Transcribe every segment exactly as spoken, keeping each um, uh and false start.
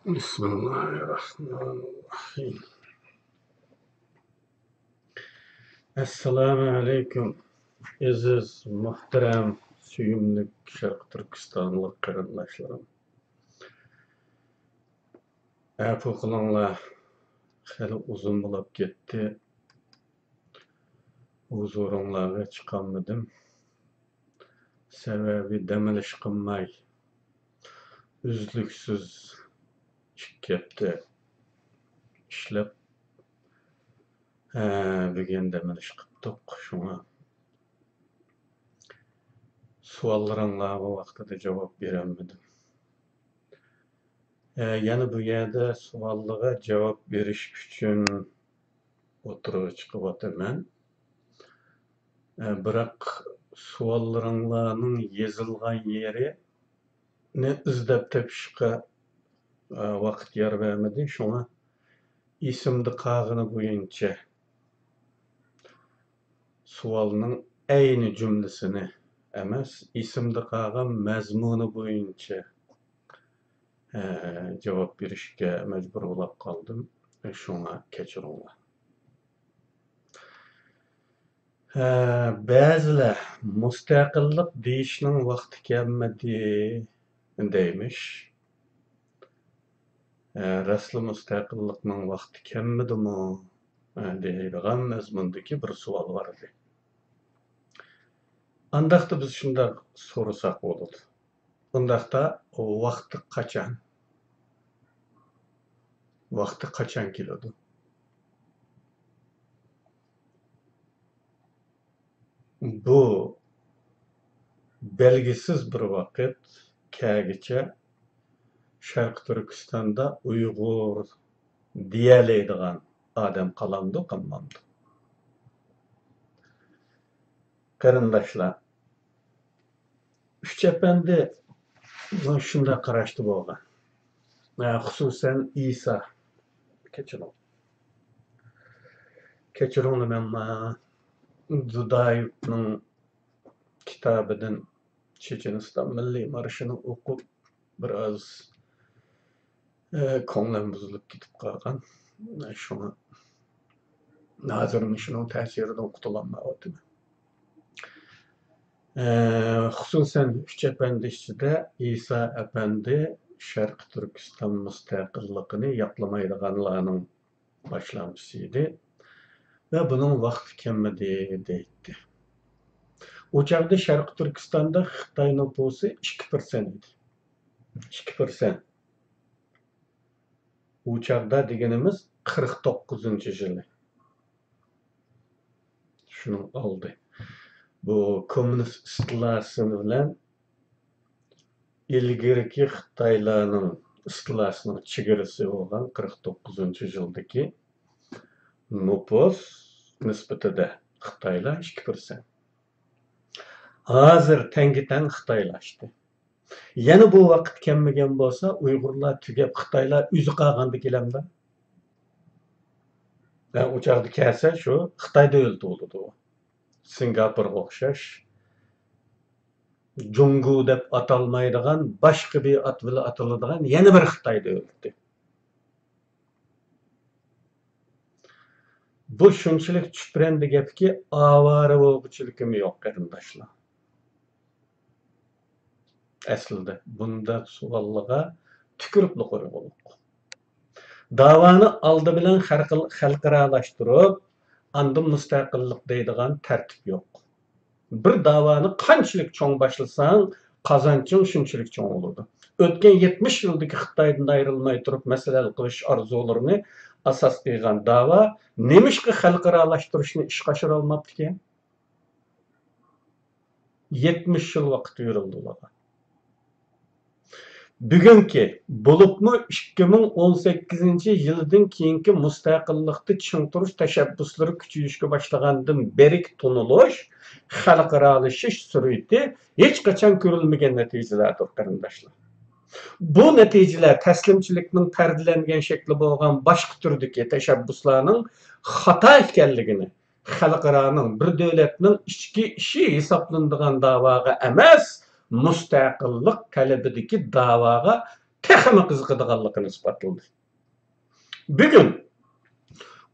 بىسمىللاھىررەھمانىررەھىم. ئەسسالامۇ ئەلەيكۇم، ئەزىز، مۇھتەرەم، سۆيۈملۈك شەرقىي تۈركىستانلىق قېرىنداشلىرىم. ئەپۇ قىلىڭلار، خېلى ئۇزۇن بولۇپ كەتتى. ھۇزۇرۇڭلارغا چىقالمىدىم. سەۋەبى، دەم ئېلىش قىلماي، ئۈزلۈكسىز ئىككى ھەپتە ئىشلەپ، ھە، بۈگۈن دەم ئېلىش قىپتۇق. شۇڭا سوئاللىرىڭلارغا ۋاقتىدا جاۋاب بېرەلمىدىم. ھە، يەنە بۇ يەردە سوئاللىرىغا جاۋاب بېرىش ئۈچۈن ئوتتۇرىغا چىقىۋاتىمەن. ئە، بىراق سوئاللىرىڭلارنىڭ يېزىلغان يېرىنى ئىزدەپ تېپىشقا، ئە، ۋاقىت يار بەرمىدى. شۇڭا ئېسىمدە قالغىنى بويىچە سوئالنىڭ ئەينى جۈملىسىنى ئەمەس، ئېسىمدە قالغان مەزمۇنى بويىچە، ئە، جاۋاب بېرىشكە مەجبۇر بولاپ قالدىم. شۇڭا كەچۈرۈڭلار. ھە، بەزىلەر مۇستەقىللىق دېيىشنىڭ ۋاقتى كەلمىدى دەيمىش. ھە، راستلا مۇستەقىللىقنىڭ ۋاقتى كەلمىدىمۇ؟ ھە، دەيدىغان مەزمۇندىكى بىر سوئال بار ئىدى. ئانداقتا بىز شۇنداق سورىساق بولىدۇ. ئۇنداقتا ۋاقتى قاچان؟ ۋاقتى قاچان كېلىدۇ؟ بۇ بەلگىسىز بىر ۋاقىت كەلگىچە شەرقىي تۈركىستاندا ئۇيغۇر دېيەلەيدىغان ئادەم قالامدۇ، قالمامدۇ؟ قېرىنداشلار، ئۈچ ئەپەندى شۇنداق قاراشتا بولغان. ھە، خۇسۇسەن ئىسا، كەچۈرۈڭ. كەچۈرۈڭلار، مەن ما دۇدايېۋنىڭ كىتابىدىن چېچەنىستان مىللىي مارشىنى ئوقۇپ، بىر ئاز، ئە، كۆڭلۈم بۇزۇلۇپ كېتىپ قالغان. شۇڭا ھازىر مۇشۇنىڭ تەسىرىدىن قۇتۇلالمايۋاتىمەن. ئە، خۇسۇسەن ئۈچ ئەپەندى ئىچىدە ئىسا ئەپەندى شەرقىي تۈركىستان مۇستەقىللىقىنى ياقلىمايدىغانلارنىڭ باشلامچىسى ئىدى ۋە بۇنىڭ ۋاقتى كەلمىدى دەيتتى. ئۇ چاغدا شەرقىي تۈركىستاندا خىتاي نوپۇسى ئىككى پىرسەنت ئىدى. ئىككى پىرسەنت. ئۇ چاغدا دېگىنىمىز قىرىق توققۇزىنچى يىلى. شۇنىڭ ئالدى. بۇ كوممۇنىست ئىستىلاسى بىلەن ئىلگىرىكى خىتايلارنىڭ ئىستىلاسىنىڭ چېگرىسى بولغان قىرىق توققۇزىنچى يىلدىكى نوپۇس نىسبىتىدە خىتايلار ئىككى پىرسەنت. ھازىر تەڭگە تەڭ خىتايلار ئاشتى. يەنە بۇ ۋاقىت كەلمىگەن بولسا، ئۇيغۇرلار تۈگەپ، خىتايلار ئۆزى قالغاندا كېلەمدۇ؟ ھە، ئۇ چاغدا كەلسە، شۇ خىتاي دۆلىتى بولىدۇ. سىنگاپورغا ئوخشاش، جۇڭگو دەپ ئاتالمايدىغان، باشقا بىر ئات بىلەن ئاتىلىدىغان يەنە بىر خىتاي دۆلىتى. بۇ شۇنچىلىك چۈپرەندە گەپكى، ئاۋارە بولغۇچىلىكىمۇ يوق، قېرىنداشلار. ئەسلىدە بۇنداق سوئاللارغا تۈكۈرۈپلا قويغۇلۇق. داۋانى ئالدى بىلەن خەلق-، خەلقئارالاشتۇرۇپ، ئاندىن مۇستەقىللىق دەيدىغان تەرتىپ يوق. بىر داۋانى قانچىلىك چوڭ باشلىساڭ، قازانچىڭ شۇنچىلىك چوڭ بولىدۇ. ئۆتكەن يەتمىش يىلدىكى خىتايدىن ئايرىلماي تۇرۇپ مەسىلە ھەل قىلىش ئارزۇلىرىنى ئاساس قىلغان داۋا نېمىشقا خەلقئارالاشتۇرۇشنى ئىشقا ئاشۇرالماپتىكەن؟ يەتمىش يىل ۋاقىت بېرىلدى ئۇلارغا. بۈگۈنكى، بولۇپمۇ ئىككى مىڭ ئون سەككىزىنچى يىلدىن كېيىنكى مۇستەقىللىقتا چىڭ تۇرۇش تەشەببۇسلىرى كۈچىيىشكە باشلىغاندىن بېرىكى تونۇلۇش، خەلقئارالىشىش سۈرئىتى ھېچقاچان كۆرۈلمىگەن نەتىجىلەردۇر، قېرىنداشلار. بۇ نەتىجىلەر تەسلىمچىلىكنىڭ پەردىلەنگەن شەكلى بولغان باشقا تۈردىكى تەشەببۇسلارنىڭ خاتا ئىكەنلىكىنى، خەلقئارانىڭ، بىر دۆلەتنىڭ ئىچكى ئىشى ھېسابلىنىدىغان داۋاغا ئەمەس، مۇستەقىللىق تەلىپىدىكى داۋاغا تېخىمۇ قىزىقىدىغانلىقىنى ئىسپاتلىدى. بۈگۈن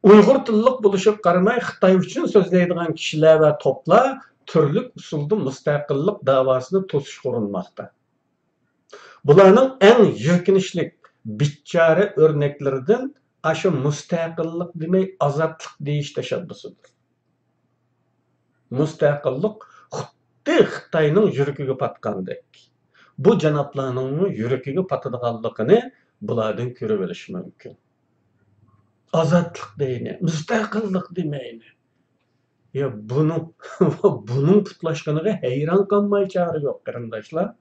ئۇيغۇر تىللىق بولۇشىغا قارىماي، خىتاي ئۈچۈن سۆزلەيدىغان كىشىلەر ۋە توپلار تۈرلۈك ئۇسۇلدا مۇستەقىللىق داۋاسىنى توسۇشقا ئۇرۇنماقتا. بۇلارنىڭ ئەڭ يۈرىكىنىشلىك، بىچارە ئۆرنەكلىرىدىن ئاشۇ مۇستەقىللىق دېمەي، ئازادلىق دېيىش تەشەببۇسىدۇر. مۇستەقىللىق خۇددى خىتاينىڭ يۈرىكىگە پاتقاندەك، بۇ جانابلارنىڭمۇ يۈرىكىگە پاتىدىغانلىقىنى بۇلاردىن كۆرۈۋېلىش مۇمكىن. ئازادلىق دەينى، مۇستەقىللىق دېمەينى. يا بۇنىڭ، بۇنىڭ پۇتلاشقىنىغا ھەيران قالماي چارە يوق، قېرىنداشلار.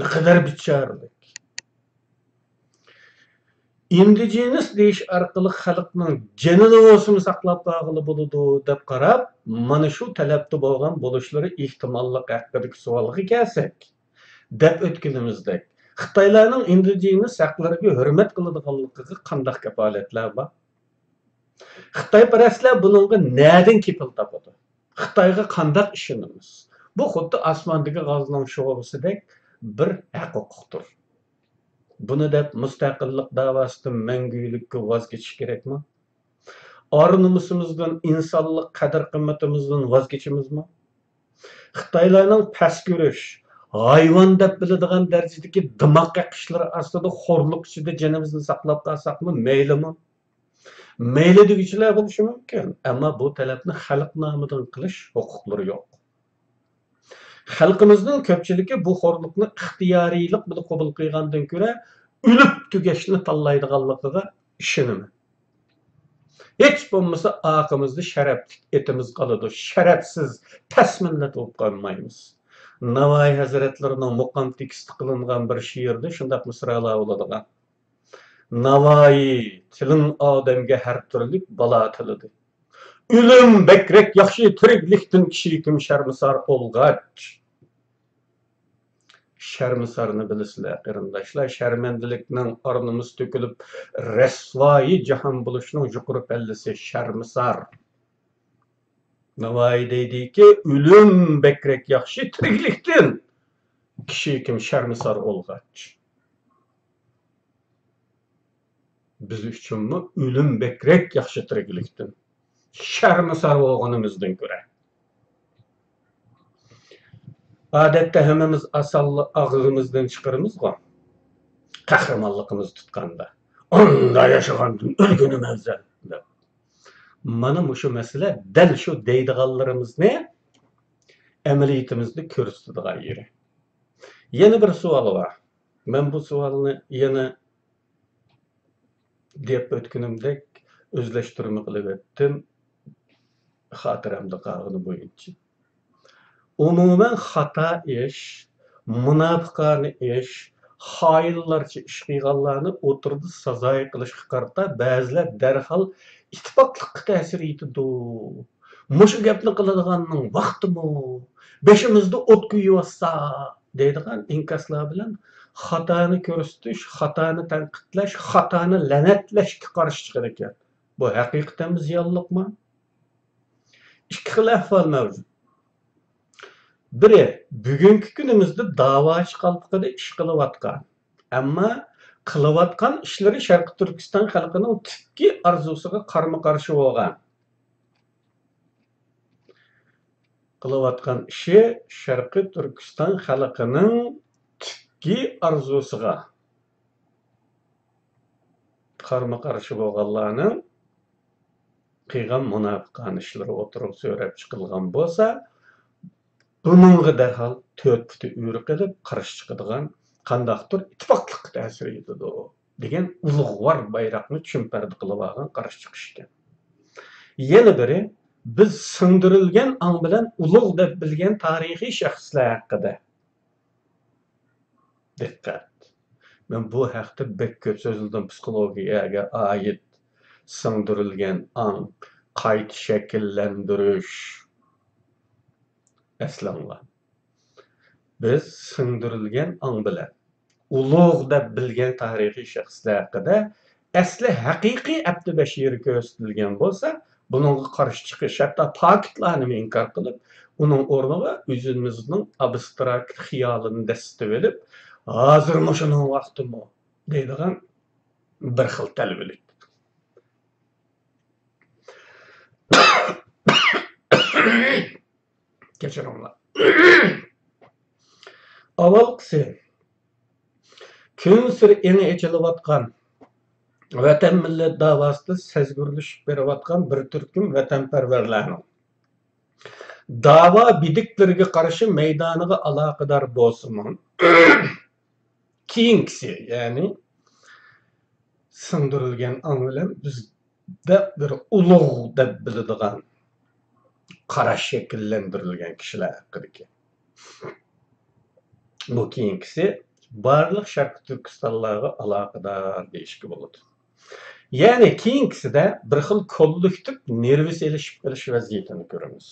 نەقەدەر بىچارىلىك. ئىندىجېنىس دېيىش ئارقىلىق خەلقنىڭ جېنىنى بولسىمۇ ساقلاپ قالغىلى بولىدۇ دەپ قاراپ، مانا شۇ تەلەپتە بولغان بولۇشلىرى ئېھتىماللىق ھەققىدىكى سوئالغا كەلسەك، دەپ ئۆتكىنىمىزدەك، خىتايلارنىڭ ئىندىجېنىس ھەقلىرىگە ھۆرمەت قىلىدىغانلىقىغا قانداق كاپالەتلەر بار؟ خىتايپەرەسلەر بۇنىڭغا نەدىن كېپىل تاپىدۇ؟ خىتايغا قانداق ئىشىنىمىز؟ بۇ خۇددى ئاسماندىكى غازنىڭ شوغىسىدەك بىر ھەق-ھوقۇقتۇر. بۇنى دەپ مۇستەقىللىق داۋاسىدا مەڭگۈلۈككە ۋاز كېچىش كېرەكمۇ؟ ئار-نومۇسىمىزدىن، ئىنسانلىق قەدىر-قىممىتىمىزدىن ۋاز كېچىمىزمۇ؟ خىتايلارنىڭ پەس كۆرۈش، ھايۋان دەپ بىلىدىغان دەرىجىدىكى دىماق قېقىشلىرى ئاستىدا خورلۇق ئىچىدە جېنىمىزنى ساقلاپ قالساقمۇ مەيلىمۇ؟ مەيلى دېگۈچىلەر بولۇشى مۇمكىن، ئەمما بۇ تەلەپنى خەلق نامىدىن قىلىش ھوقۇقلىرى يوق. خەلقىمىزنىڭ كۆپچىلىكى بۇ خورلۇقنى ئىختىيارىيلىق بىلەن قوبۇل قىلغاندىن كۆرە ئۆلۈپ تۈگەشنى تاللايدىغانلىقىغا ئىشىنىمەن. ھېچ بولمىسا ئارقىمىزدا شەرەپلىك ئېتىمىز قالىدۇ، شەرەپسىز پەس مىللەت بولۇپ قالمايمىز. ناۋايى ھەزرەتلىرىنىڭ مۇقام تېكىستى قىلىنغان بىر شېئىرىدە شۇنداق مىسرالار بولىدىغان. ناۋايى، تىلىڭ ئادەمگە ھەر تۈرلۈك بالا تىلىدى. ئۆلۈم بەكرەك ياخشى تىرىكلىكتىن، كىشى كىم شەرمىسار ئولغاچ. شەرمىسارنى بىلىسىلەر، قېرىنداشلار، شەرمەندىلىكنىڭ ئار-نومۇس تۆكۈلۈپ، رەسۋايى جاھان بولۇشنىڭ يۇقىرى پەللىسى شەرمىسار. ناۋايى دەيدىكى، ئۆلۈم بەكرەك ياخشى تىرىكلىكتىن، كىشى كىم شەرمىسار ئولغاچ. بىز ئۈچۈنمۇ ئۆلۈم بەكرەك ياخشى تىرىكلىكتىن، شەرمىسار بولغىنىمىزدىن كۆرە. ئادەتتە ھەممىمىز ئاسانلا ئاغزىمىزدىن چىقىرىمىزغۇ، قەھرىمانلىقىمىز تۇتقاندا، ئاندا ياشىغاندىن ئۆلگىنىمۇ ئەۋزەل دەپ. مانا مۇشۇ مەسىلە دەل شۇ دەيدىغانلىرىمىزنى ئەمەلىيىتىمىزدە كۆرسىتىدىغان يېرى. يەنە بىر سوئال بار. مەن بۇ سوئالنى يەنە دەپ ئۆتكىنىمدەك ئۆزلەشتۈرمە قىلىۋەتتىم، خاتىرەمدە قالغىنى بويىچە. ئومۇمەن خاتا ئىش، مۇناپىقانە ئىش، خائىنلارچە ئىش قىلغانلارنى ئوتتۇرىدا سازايى قىلىشقا قارىتا بەزىلەر دەرھال ئىتتىپاقلىققا تەسىر يېتىدۇ. مۇشۇ گەپنى قىلىدىغاننىڭ ۋاقتىمۇ؟ بېشىمىزدا ئوت كۆيۈۋاتسا دەيدىغان ئىنكاسلار بىلەن خاتانى كۆرسىتىش، خاتانى تەنقىدلەش، خاتانى لەنەتلەشكە قارشى چىقىدىكەن. بۇ ھەقىقەتەنمۇ زىيانلىقمۇ؟ ئىككى خىل ئەھۋال مەۋجۇت. بىرى، بۈگۈنكى كۈنىمىزدە داۋاچى قالپىقىدا ئىش قىلىۋاتقان، ئەمما قىلىۋاتقان ئىشلىرى شەرقىي تۈركىستان خەلقىنىڭ تۈپكى ئارزۇسىغا قارىمۇ قارشى بولغان. قىلىۋاتقان ئىشى شەرقىي تۈركىستان خەلقىنىڭ تۈپكى ئارزۇسىغا قارىمۇ قارشى بولغانلارنىڭ قىلغان مۇناپىقانە ئىشلىرى ئوتتۇرىغا سۆرەپ چىقىلغان بولسا، بۇنىڭغا دەرھال تۆت پۇتى ئۆرە قېلىپ قارشى چىقىدىغان قانداقتۇر ئىتتىپاقلىققا تەسىر يېتىدۇ دېگەن ئۇلۇغۋار بايراقنى چۈمپەردە قىلىۋالغان قارشى چىقىش ئىكەن. يەنە بىرى، بىز سىڭدۈرۈلگەن ئاڭ بىلەن ئۇلۇغ دەپ بىلگەن تارىخىي شەخسلەر ھەققىدە. دىققەت! مەن بۇ ھەقتە بەك كۆپ سۆزلىدىم، پسىخولوگىيەگە ئائىت سىڭدۈرۈلگەن ئاڭ، قايتا شەكىللەندۈرۈش. ئەسلىڭلار. بىز سىڭدۈرۈلگەن ئاڭ بىلەن ئۇلۇغ دەپ بىلگەن تارىخىي شەخسلەر ھەققىدە ئەسلى ھەقىقىي ئەپتى بەشىرى كۆرسىتىلگەن بولسا، بۇنىڭغا قارشى چىقىش، ھەتتا پاكىتلارنىمۇ ئىنكار قىلىپ، ئۇنىڭ ئورنىغا ئۆزىمىزنىڭ ئابستراكت خىيالىنى دەسسىتىۋېلىپ، «ھازىر مۇشۇنىڭ ۋاقتىمۇ» دەيدىغان بىر خىل تەلۋىلىك. كەچۈرۈڭلار. ئاۋۋالقىسى، كۈنسېرى ئېڭى ئېچىلىۋاتقان، ۋەتەن مىللەت داۋاسىدا سەزگۈرلىشىپ بېرىۋاتقان بىر تۈركۈم ۋەتەنپەرۋەرلەرنىڭ داۋا بىدىكلىرىگە قارشى مەيدانىغا ئالاقىدار بولسىمۇ، كېيىنكىسى، يەنى سىڭدۈرۈلگەن ئاڭ بىلەن بىزدە بىر ئۇلۇغ دەپ بىلىدىغان قاراش شەكىللەندۈرۈلگەن كىشىلەر ھەققىدىكى. بۇ كېيىنكىسى بارلىق شەرقىي تۈركىستانلارغا ئالاقىدار دېيىشكە بولىدۇ. يەنى كېيىنكىسىدە بىر خىل كوللېكتىپ نېرۋىسى ئېلىشىپ قېلىش ۋەزىيىتىنى كۆرىمىز.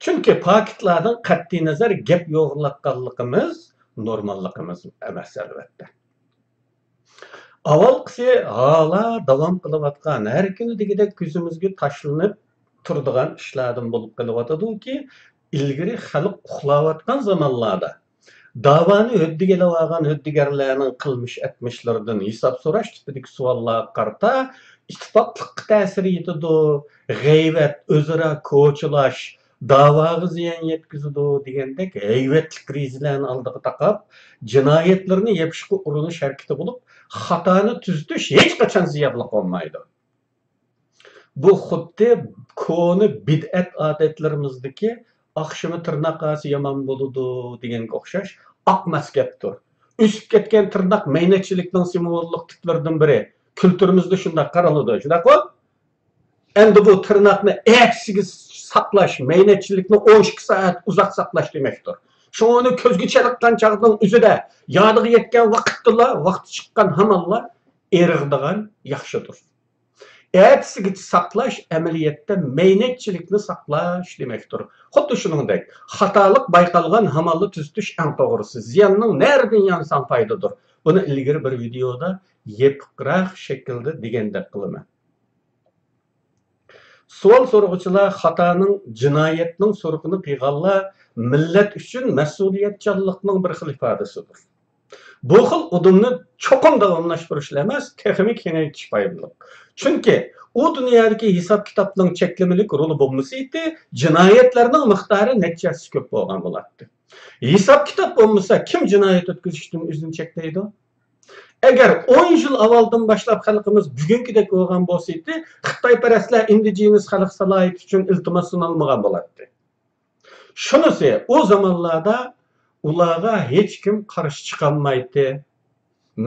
چۈنكى پاكىتلاردىن قەتئىينەزەر گەپ يورغىلاتقانلىقىمىز نورماللىقىمىز ئەمەس، ئەلۋەتتە. ئاۋۋالقىسى ھالا داۋام قىلىۋاتقان، ھەر كۈنى دېگۈدەك كۆزىمىزگە تاشلىنىپ تۇرىدىغان ئىشلاردىن بولۇپ قېلىۋاتىدۇكى، ئىلگىرى خەلق ئۇخلاۋاتقان زامانلاردا داۋانى ھۆددىگە ئېلىۋالغان ھۆددىگەرلەرنىڭ قىلمىش ئەتمىشلىرىدىن ھېساب سوراش تىپىدىكى سوئاللارغا قارىتا، ئىتتىپاقلىققا تەسىر يېتىدۇ، غەيۋەت، ئۆزئارا كوچىلاش، داۋاغا زىيان يەتكۈزىدۇ دېگەندەك ھەيۋەتلىك رېزىلەرنى ئالدىغا تاقاپ، جىنايەتلىرىنى يېپىشقا ئۇرۇنۇش ھەرىكىتى بولۇپ، خاتانى تۈزىتىش ھېچقاچان زىيانلىق بولمايدۇ. بۇ خۇددى كونا بىدئەت ئادەتلىرىمىزدىكى «ئاخشىمى تىرناق ئارىسى يامان بولىدۇ» دېگەنگە ئوخشاش ئاق مەسكەپتۇر. ئۆسۈپ كەتكەن تىرناق مەينەتچىلىكنىڭ سىمۋوللۇق تىپلىرىدىن بىرى. كۈلتۈرىمىزدە شۇنداق قارىلىدۇ، شۇنداققۇ؟ ئەمدى بۇ تىرناقنى ئەتىسىگە ساقلاش، مەينەتچىلىكنى ئون ئىككى سائەت ئۇزاق ساقلاش دېمەكتۇر. شۇڭا ئۇنى كۆزگە چېلىققان چاغنىڭ ئۆزىدە، يادىغا يەتكەن ۋاقىتتىلا، ۋاقتى چىققان ھامانلا ئېرىغىدىغان ياخشىدۇر. ئەتىسىگىچە ساقلاش ئەمەلىيەتتە مەينەتچىلىكنى ساقلاش دېمەكتۇر. خۇددى شۇنىڭدەك، خاتالىق بايقالغان ھامانلا تۈزىتىش ئەڭ توغرىسى. زىياننىڭ نەدىن يانساڭ پايدىدۇر. بۇنى ئىلگىرى بىر ۋىدېيودا يېپىقراق شەكىلدە دېگەندەك قىلىمەن. سوئال سورىغۇچىلار خاتانىڭ، جىنايەتنىڭ سورىقىنى قىلغانلار مىللەت ئۈچۈن مەسئۇلىيەتچانلىقنىڭ بىر خىل ئىپادىسىدۇر. بۇ خىل ئۇدۇمنى چوقۇم داۋاملاشتۇرۇشلا ئەمەس، تېخىمۇ كېڭەيتىش پايدىلىق. چۈنكى ئۇ دۇنيادىكى ھېساب-كىتابنىڭ چەكلىمىلىك رولى بولمىسا ئىدى، جىنايەتلەرنىڭ مىقدارى نەچچە ھەسسە كۆپ بولغان بولاتتى. ھېساب-كىتاب بولمىسا، كىم جىنايەت ئۆتكۈزۈشتىن ئۆزىنى چەكلەيدۇ؟ ئەگەر ئون يىل ئاۋۋالدىن باشلاپ خەلقىمىز بۈگۈنكىدەك بولغان بولسا ئىدى، خىتايپەرەسلەر ئىندىجېنىس خەلق سالاھىيىتى ئۈچۈن ئىلتىماس سۇنالمىغان بولاتتى. شۇنىسى، ئۇ زامانلاردا ئۇلارغا ھېچكىم قارشى چىقالمايتتى.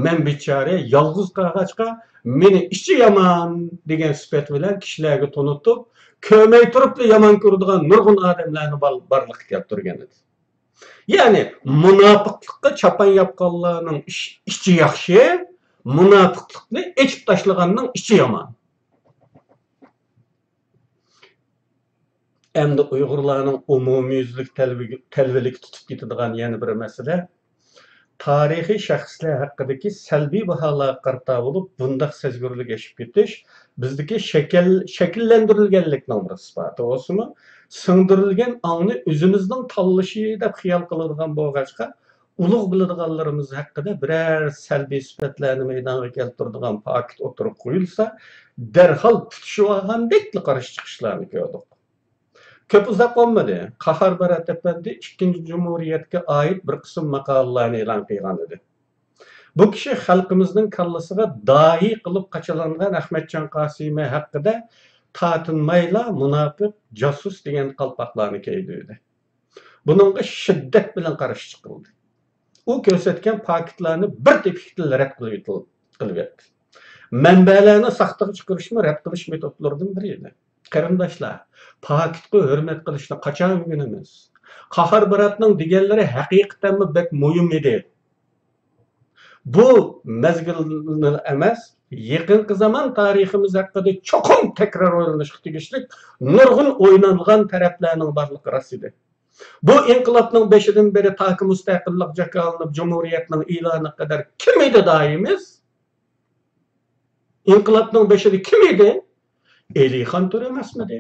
مەن بىچارە يالغۇز قالغاچقا، مېنى ئىچى يامان دېگەن سۈپەت بىلەن كىشىلەرگە تونۇتۇپ، كۆرمەي تۇرۇپلا يامان كۆرىدىغان نۇرغۇن ئادەملەرنى بار-، بارلىققا كەلتۈرگەن ئىدى. يەنى، مۇناپىقلىققا چاپان ياپقانلارنىڭ ئىش-، ئىچى ياخشى، مۇناپىقلىقنى ئېچىپ تاشلىغاننىڭ ئىچى يامان. ئەمدى ئۇيغۇرلارنىڭ ئومۇميۈزلۈك تەلۋىگە-، تەلۋىلىككە تۇتۇپ كېتىدىغان يەنە بىر مەسىلە، تارىخىي شەخسلەر ھەققىدىكى سەلبىي باھالارغا قارىتا بولۇپ، بۇنداق سەزگۈرلۈك ئېشىپ كېتىش بىزدىكى شەكىل-، شەكىللەندۈرۈلگەنلىكنىڭ بىر ئىسپاتى بولسىمۇ، سىڭدۈرۈلگەن ئاڭنى ئۆزىمىزنىڭ تاللىشى دەپ خىيال قىلىدىغان بولغاچقا، ئۇلۇغ بىلىدىغانلىرىمىز ھەققىدە بىرەر سەلبىي سۈپەتلەرنى مەيدانغا كەلتۈرىدىغان پاكىت ئوتتۇرىغا قويۇلسا، دەرھال پۈتۈشۈۋالغاندەكلا قارشى چىقىشلارنى كۆردۇق. كۆپ ئۇزاق بولمىدى، قاھار بارات ئەپەندى ئىككىنچى جۇمھۇرىيەتكە ئائىت بىر قىسىم ماقالىلەرنى ئېلان قىلغان ئىدى. بۇ كىشى خەلقىمىزنىڭ كاللىسىغا داھىي قىلىپ قاچىلانغان ئەخمەتجان قاسىمى ھەققىدە تارتىنمايلا مۇناپىق، جاسۇس دېگەن قالپاقلارنى كىيدۈردى. بۇنىڭغا شىددەت بىلەن قارشى چىقىلدى. ئۇ كۆرسەتكەن پاكىتلارنى بىر تېپىكتىن رەت قىلىۋېتىل-، قىلىۋەتتى. مەنبەلەرنى ساختىغا چىقىرىشمۇ رەت قىلىش مېتودلىرىدىن بىرى ئىدى. قېرىنداشلار، پاكىتقا ھۆرمەت قىلىشنى قاچان ئۆگىنىمىز؟ قاھار باراتنىڭ دېگەنلىرى ھەقىقەتەنمۇ بەك مۇھىم ئىدى. بۇ مەزگىلنى ئەمەس، يېقىنقى زامان تارىخىمىز ھەققىدە چوقۇم تەكرار ئويلىنىشقا تېگىشلىك نۇرغۇن ئويلانغان تەرەپلەرنىڭ بارلىقى راست ئىدى. بۇ ئىنقىلابنىڭ بېشىدىن بېرى تاكى مۇستەقىللىق جاكارلىنىپ، جۇمھۇرىيەتنىڭ ئېلانىغا قەدەر كىم ئىدى دائىمىز؟ ئىنقىلابنىڭ بېشىدا كىم ئىدى؟ ئېلىخان تۆرە ئەمەسمىدى؟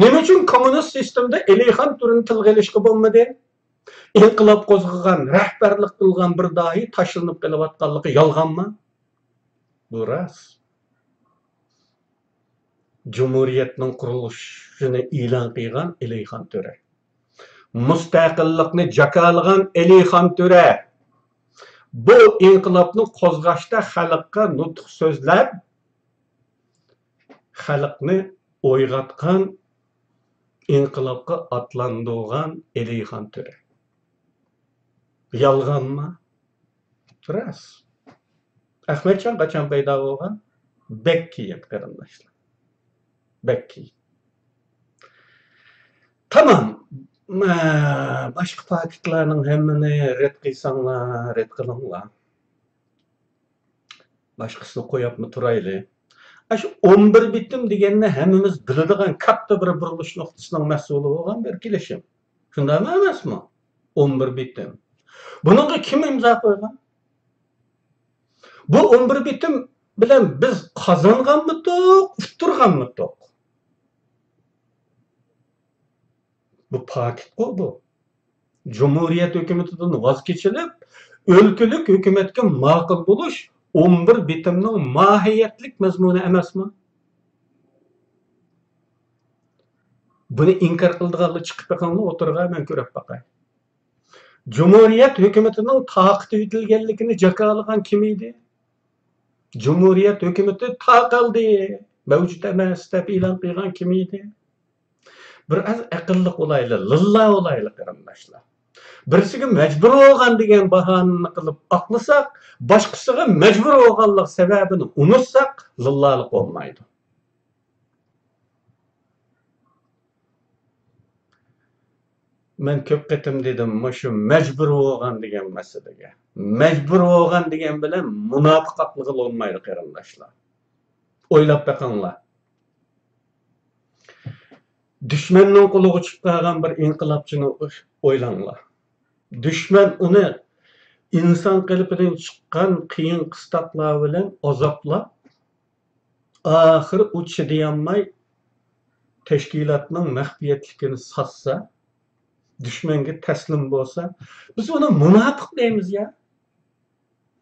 نېمە ئۈچۈن كوممۇنىست سىستېمىدا ئېلىخان تۆرىنى تىلغا ئېلىشقا بولمىدى؟ ئىنقىلاب قوزغىغان، رەھبەرلىك قىلغان بىر داھىي تاشلىنىپ قېلىۋاتقانلىقى يالغانمۇ؟ بۇ راست. جۇمھۇرىيەتنىڭ قۇرۇلۇشىنى ئېلان قىلغان ئېلىخان تۆرە. مۇستەقىللىقنى جاكارلىغان ئېلىخان تۆرە. بۇ ئىنقىلابنى قوزغاشتا خەلققە نۇتۇق سۆزلەپ، خەلقنى ئويغاتقان، ئىنقىلابقا ئاتلاندۇرغان ئېلىخان تۆرە. يالغانمۇ؟ راست. ئەخمەتجان قاچان پەيدا بولغان؟ بەك كېيىن، قېرىنداشلار. بەك كېيىن. تامام. مە، باشقا پاكىتلارنىڭ ھەممىنى رەت قىلساڭلار، رەت قىلىڭلار. باشقىسىنى قويۇپمۇ تۇرايلى. ئاشۇ ئون بىر بېتىم دېگەننى ھەممىمىز بىلىدىغان كاتتا بىر بۇرۇلۇش نۇقتىسىنىڭ مەسئۇلى بولغان بىر كېلىشىم. شۇنداقمۇ ئەمەسمۇ؟ ئون بىر بېتىم. بۇنىڭغا كىم ئىمزا قويغان؟ بۇ ئون بىر بېتىم بىلەن بىز قازانغانمىدۇق، ئۇتتۇرغانمىدۇق؟ بۇ پاكىتقۇ بۇ. جۇمھۇرىيەت ھۆكۈمىتىدىن ۋاز كېچىلىپ، ئۆلكىلىك ھۆكۈمەتكە ماقۇل بولۇش ئون بىر بېتىمنىڭ ماھىيەتلىك مەزمۇنى ئەمەسمۇ؟ بۇنى ئىنكار قىلىدىغانلار چىقىپ بېقىڭلار ئوتتۇرىغا، مەن كۆرۈپ باقاي. جۇمھۇرىيەت ھۆكۈمىتىنىڭ تاقىتى يېتىلگەنلىكىنى جاكارلىغان كىم ئىدى؟ جۇمھۇرىيەت ھۆكۈمىتى تاقالدى، مەۋجۇت ئەمەس دەپ ئېلان قىلغان كىم ئىدى؟ بىر ئاز ئەقىللىق بولايلى، لىللا بولايلى، قېرىنداشلار. بىرسىگە مەجبۇر بولغان دېگەن باھانىنى قىلىپ ئاقلىساق، باشقىسىغا مەجبۇر بولغانلىق سەۋەبىنى ئۇنتۇساق، لىللالىق بولمايدۇ. مەن كۆپ قېتىم دېدىم، مۇشۇ مەجبۇر بولغان دېگەن مەسىلىگە. مەجبۇر بولغان دېگەن بىلەن مۇناپىق ئاقلىغىلى بولمايدۇ، قېرىنداشلار. ئويلاپ بېقىڭلار. دۈشمەننىڭ قولىغا چۈشۈپ قالغان بىر ئىنقىلابچىنى ئويلاڭلار. دۈشمەن ئۇنى ئىنسان قېلىپىدىن چىققان قىيىن قىستاقلار بىلەن ئازابلاپ، ئاخىرى ئۇ چىدىيالماي تەشكىلاتنىڭ مەخپىيەتلىكىنى ساتسا، دۈشمەنگە تەسلىم بولسا، بىز ئۇنى مۇناپىق دەيمىز يا.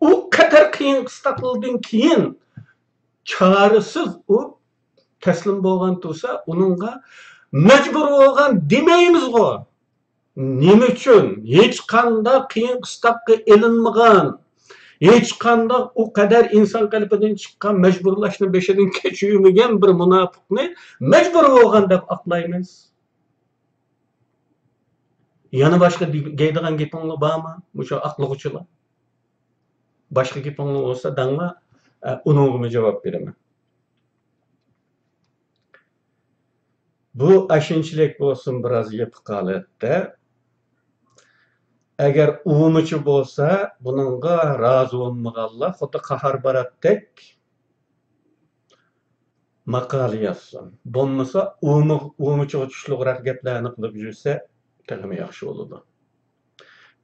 ئۇ قەدەر قىيىن قىستاقلىقتىن كېيىن چارىسىز ئۇ تەسلىم بولغان تۇرسا، ئۇنىڭغا مەجبۇر بولغان دېمەيمىزغۇ. نېمە ئۈچۈن ھېچقانداق قىيىن قىستاققا ئېلىنمىغان، ھېچقانداق ئۇ قەدەر ئىنسان قېلىپىدىن چىققان، مەجبۇرلاشنى بېشىدىن كەچۈرمىگەن بىر مۇناپىقنى مەجبۇر بولغان دەپ ئاقلايمىز؟ يەنە باشقا دېگ-، دەيدىغان گېپىڭلار بارمۇ، مۇشۇ ئاقلىغۇچىلار؟ باشقا گېپىڭلار بولسا دەڭلار، ئە، ئۇنىڭغىمۇ جاۋاب بېرىمەن. بۇ ئاشۇنچىلىك بولسۇن، بىراز يېپىق ھالەتتە. ئەگەر ئۇمىچى بولسا، بۇنىڭغا رازى بولمىغانلار خۇددى قاھار باراتتەك ماقالە يازسۇن. بولمىسا ئۇمۇ-، ئۇمىچىغا چۈشلۈكرەك گەپلەرنى قىلىپ يۈرسە تېخىمۇ ياخشى بولىدۇ.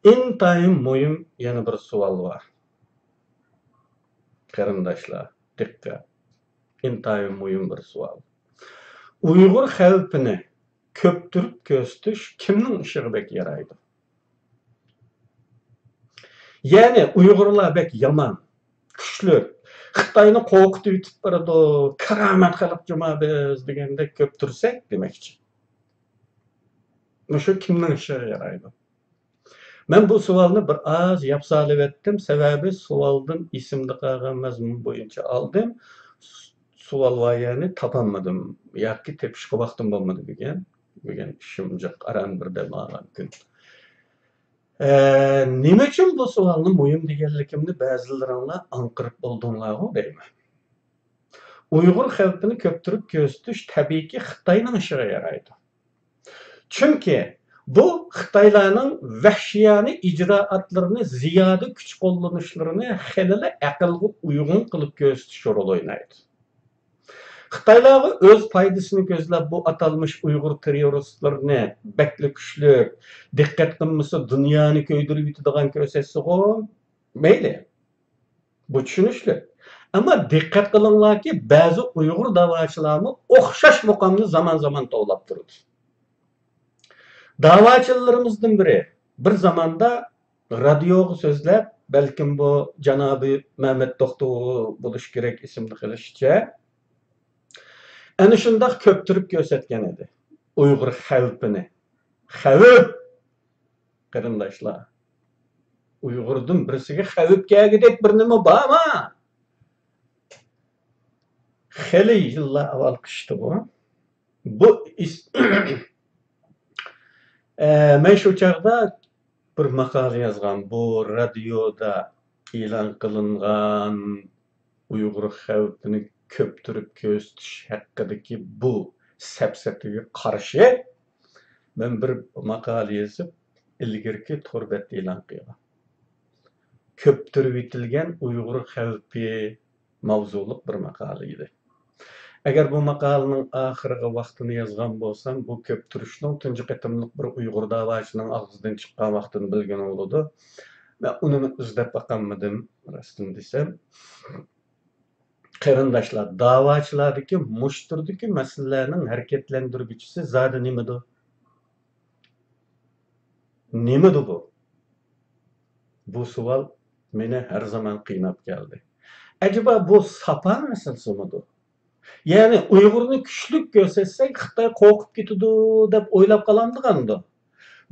ئىنتايىن مۇھىم يەنە بىر سوئال بار. قېرىنداشلار، دىققەت! ئىنتايىن مۇھىم بىر سوئال. ئۇيغۇر خەۋپىنى كۆپتۈرۈپ كۆرسىتىش كىمنىڭ ئىشىغا بەك يارايدۇ؟ يەنى ئۇيغۇرلار بەك يامان، كۈچلۈك، خىتاينى قورقۇتۇۋېتىپ بارىدۇ، كارامەت خەلق جۇما بىز دېگەندەك كۆپتۈرسەك دېمەكچى. مۇشۇ كىمنىڭ ئىشىغا يارايدۇ؟ مەن بۇ سوئالنى بىر ئاز ياپسالىۋەتتىم، سەۋەبى سوئالدىن ئېسىمدە قالغان مەزمۇن بويىچە ئالدىم. سوئال بار يەرنى تاپالمىدىم ياكى تېپىشقا ۋاقتىم بولمىدى بۈگۈن. بۈگۈن ئىشىم جىق، ئاران بىر دەم ئالغان كۈن. ئە، نېمە ئۈچۈن بۇ سوئالنى مۇھىم دېگەنلىكىمنى بەزىلىرىڭلار ئاڭقىرىپ بولدۇڭلارغۇ دەيمەن. ئۇيغۇر خەۋپىنى كۆپتۈرۈپ كۆرسىتىش تەبىئىيكى خىتاينىڭ ئىشىغا يارايدۇ. چۈنكى بۇ خىتايلارنىڭ ۋەھشىيانە ئىجرائاتلىرىنى، زىيادە كۈچ قوللىنىشلىرىنى خېلىلا ئەقىلگە ئۇيغۇن قىلىپ كۆرسىتىش رولى ئوينايدۇ. خىتايلارغا ئۆز پايدىسىنى كۆزلەپ، بۇ ئاتالمىش ئۇيغۇر تېررورىستلىرىنى بەكلا كۈچلۈك، دىققەت قىلمىسا دۇنيانى كۆيدۈرۈۋېتىدىغان كۆرسەتسىغۇ، مەيلى. بۇ چۈشىنىشلىك. ئەمما دىققەت قىلىڭلاركى، بەزى ئۇيغۇر داۋاچىلارمۇ ئوخشاش مۇقامنى زامان-زامان توۋلاپ تۇرىدۇ. داۋاچىلىرىمىزدىن بىرى بىر زاماندا رادىيوغا سۆزلەپ، بەلكىم بۇ جانابى مەمەت دوختۇر بولۇشى كېرەك، ئېسىمدە قېلىشىچە، ئەنە شۇنداق كۆپتۈرۈپ كۆرسەتكەن ئىدى ئۇيغۇر خەۋپىنى. خەۋپ! قېرىنداشلار، ئۇيغۇردىن بىرسىگە خەۋپ كەلگۈدەك بىر نېمە بارمۇ؟ خېلى يىللار ئاۋۋال قىشتىغۇ. بۇ ئىس-، ئە، مەن شۇ چاغدا بىر ماقالە يازغان. بۇ رادىيودا ئېلان قىلىنغان ئۇيغۇر خەۋپىنى كۆپتۈرۈپ كۆرسىتىش ھەققىدىكى بۇ سەپسەتىگە قارشى مەن بىر ماقالە يېزىپ، ئىلگىرىكى تور بەتتە ئېلان قىلغان. كۆپتۈرۈۋېتىلگەن ئۇيغۇر خەۋپى ماۋزۇلۇق بىر ماقالە ئىدى. ئەگەر بۇ ماقالىنىڭ ئاخىرىغا ۋاقتىنى يازغان بولسام، بۇ كۆپتۈرۈشنىڭ تۇنجى قېتىملىق بىر ئۇيغۇر داۋاچىنىڭ ئاغزىدىن چىققان ۋاقتىنى بىلگىلى بولىدۇ. مەن ئۇنىمۇ ئىزدەپ باقالمىدىم، راستىنى دېسەم. قېرىنداشلار، داۋاچىلاردىكى مۇشۇ تۈردىكى مەسىلىلەرنىڭ ھەرىكەتلەندۈرگۈچىسى زادى نېمىدۇ؟ نېمىدۇ بۇ؟ بۇ سوئال مېنى ھەر زامان قىيناپ كەلدى. ئەجەبا بۇ ساپا مەسىلىسىمىدۇ؟ يەنى ئۇيغۇرنى كۈچلۈك كۆرسەتسەك، خىتاي قورقۇپ كېتىدۇ دەپ ئويلاپ قالامدىغاندۇ؟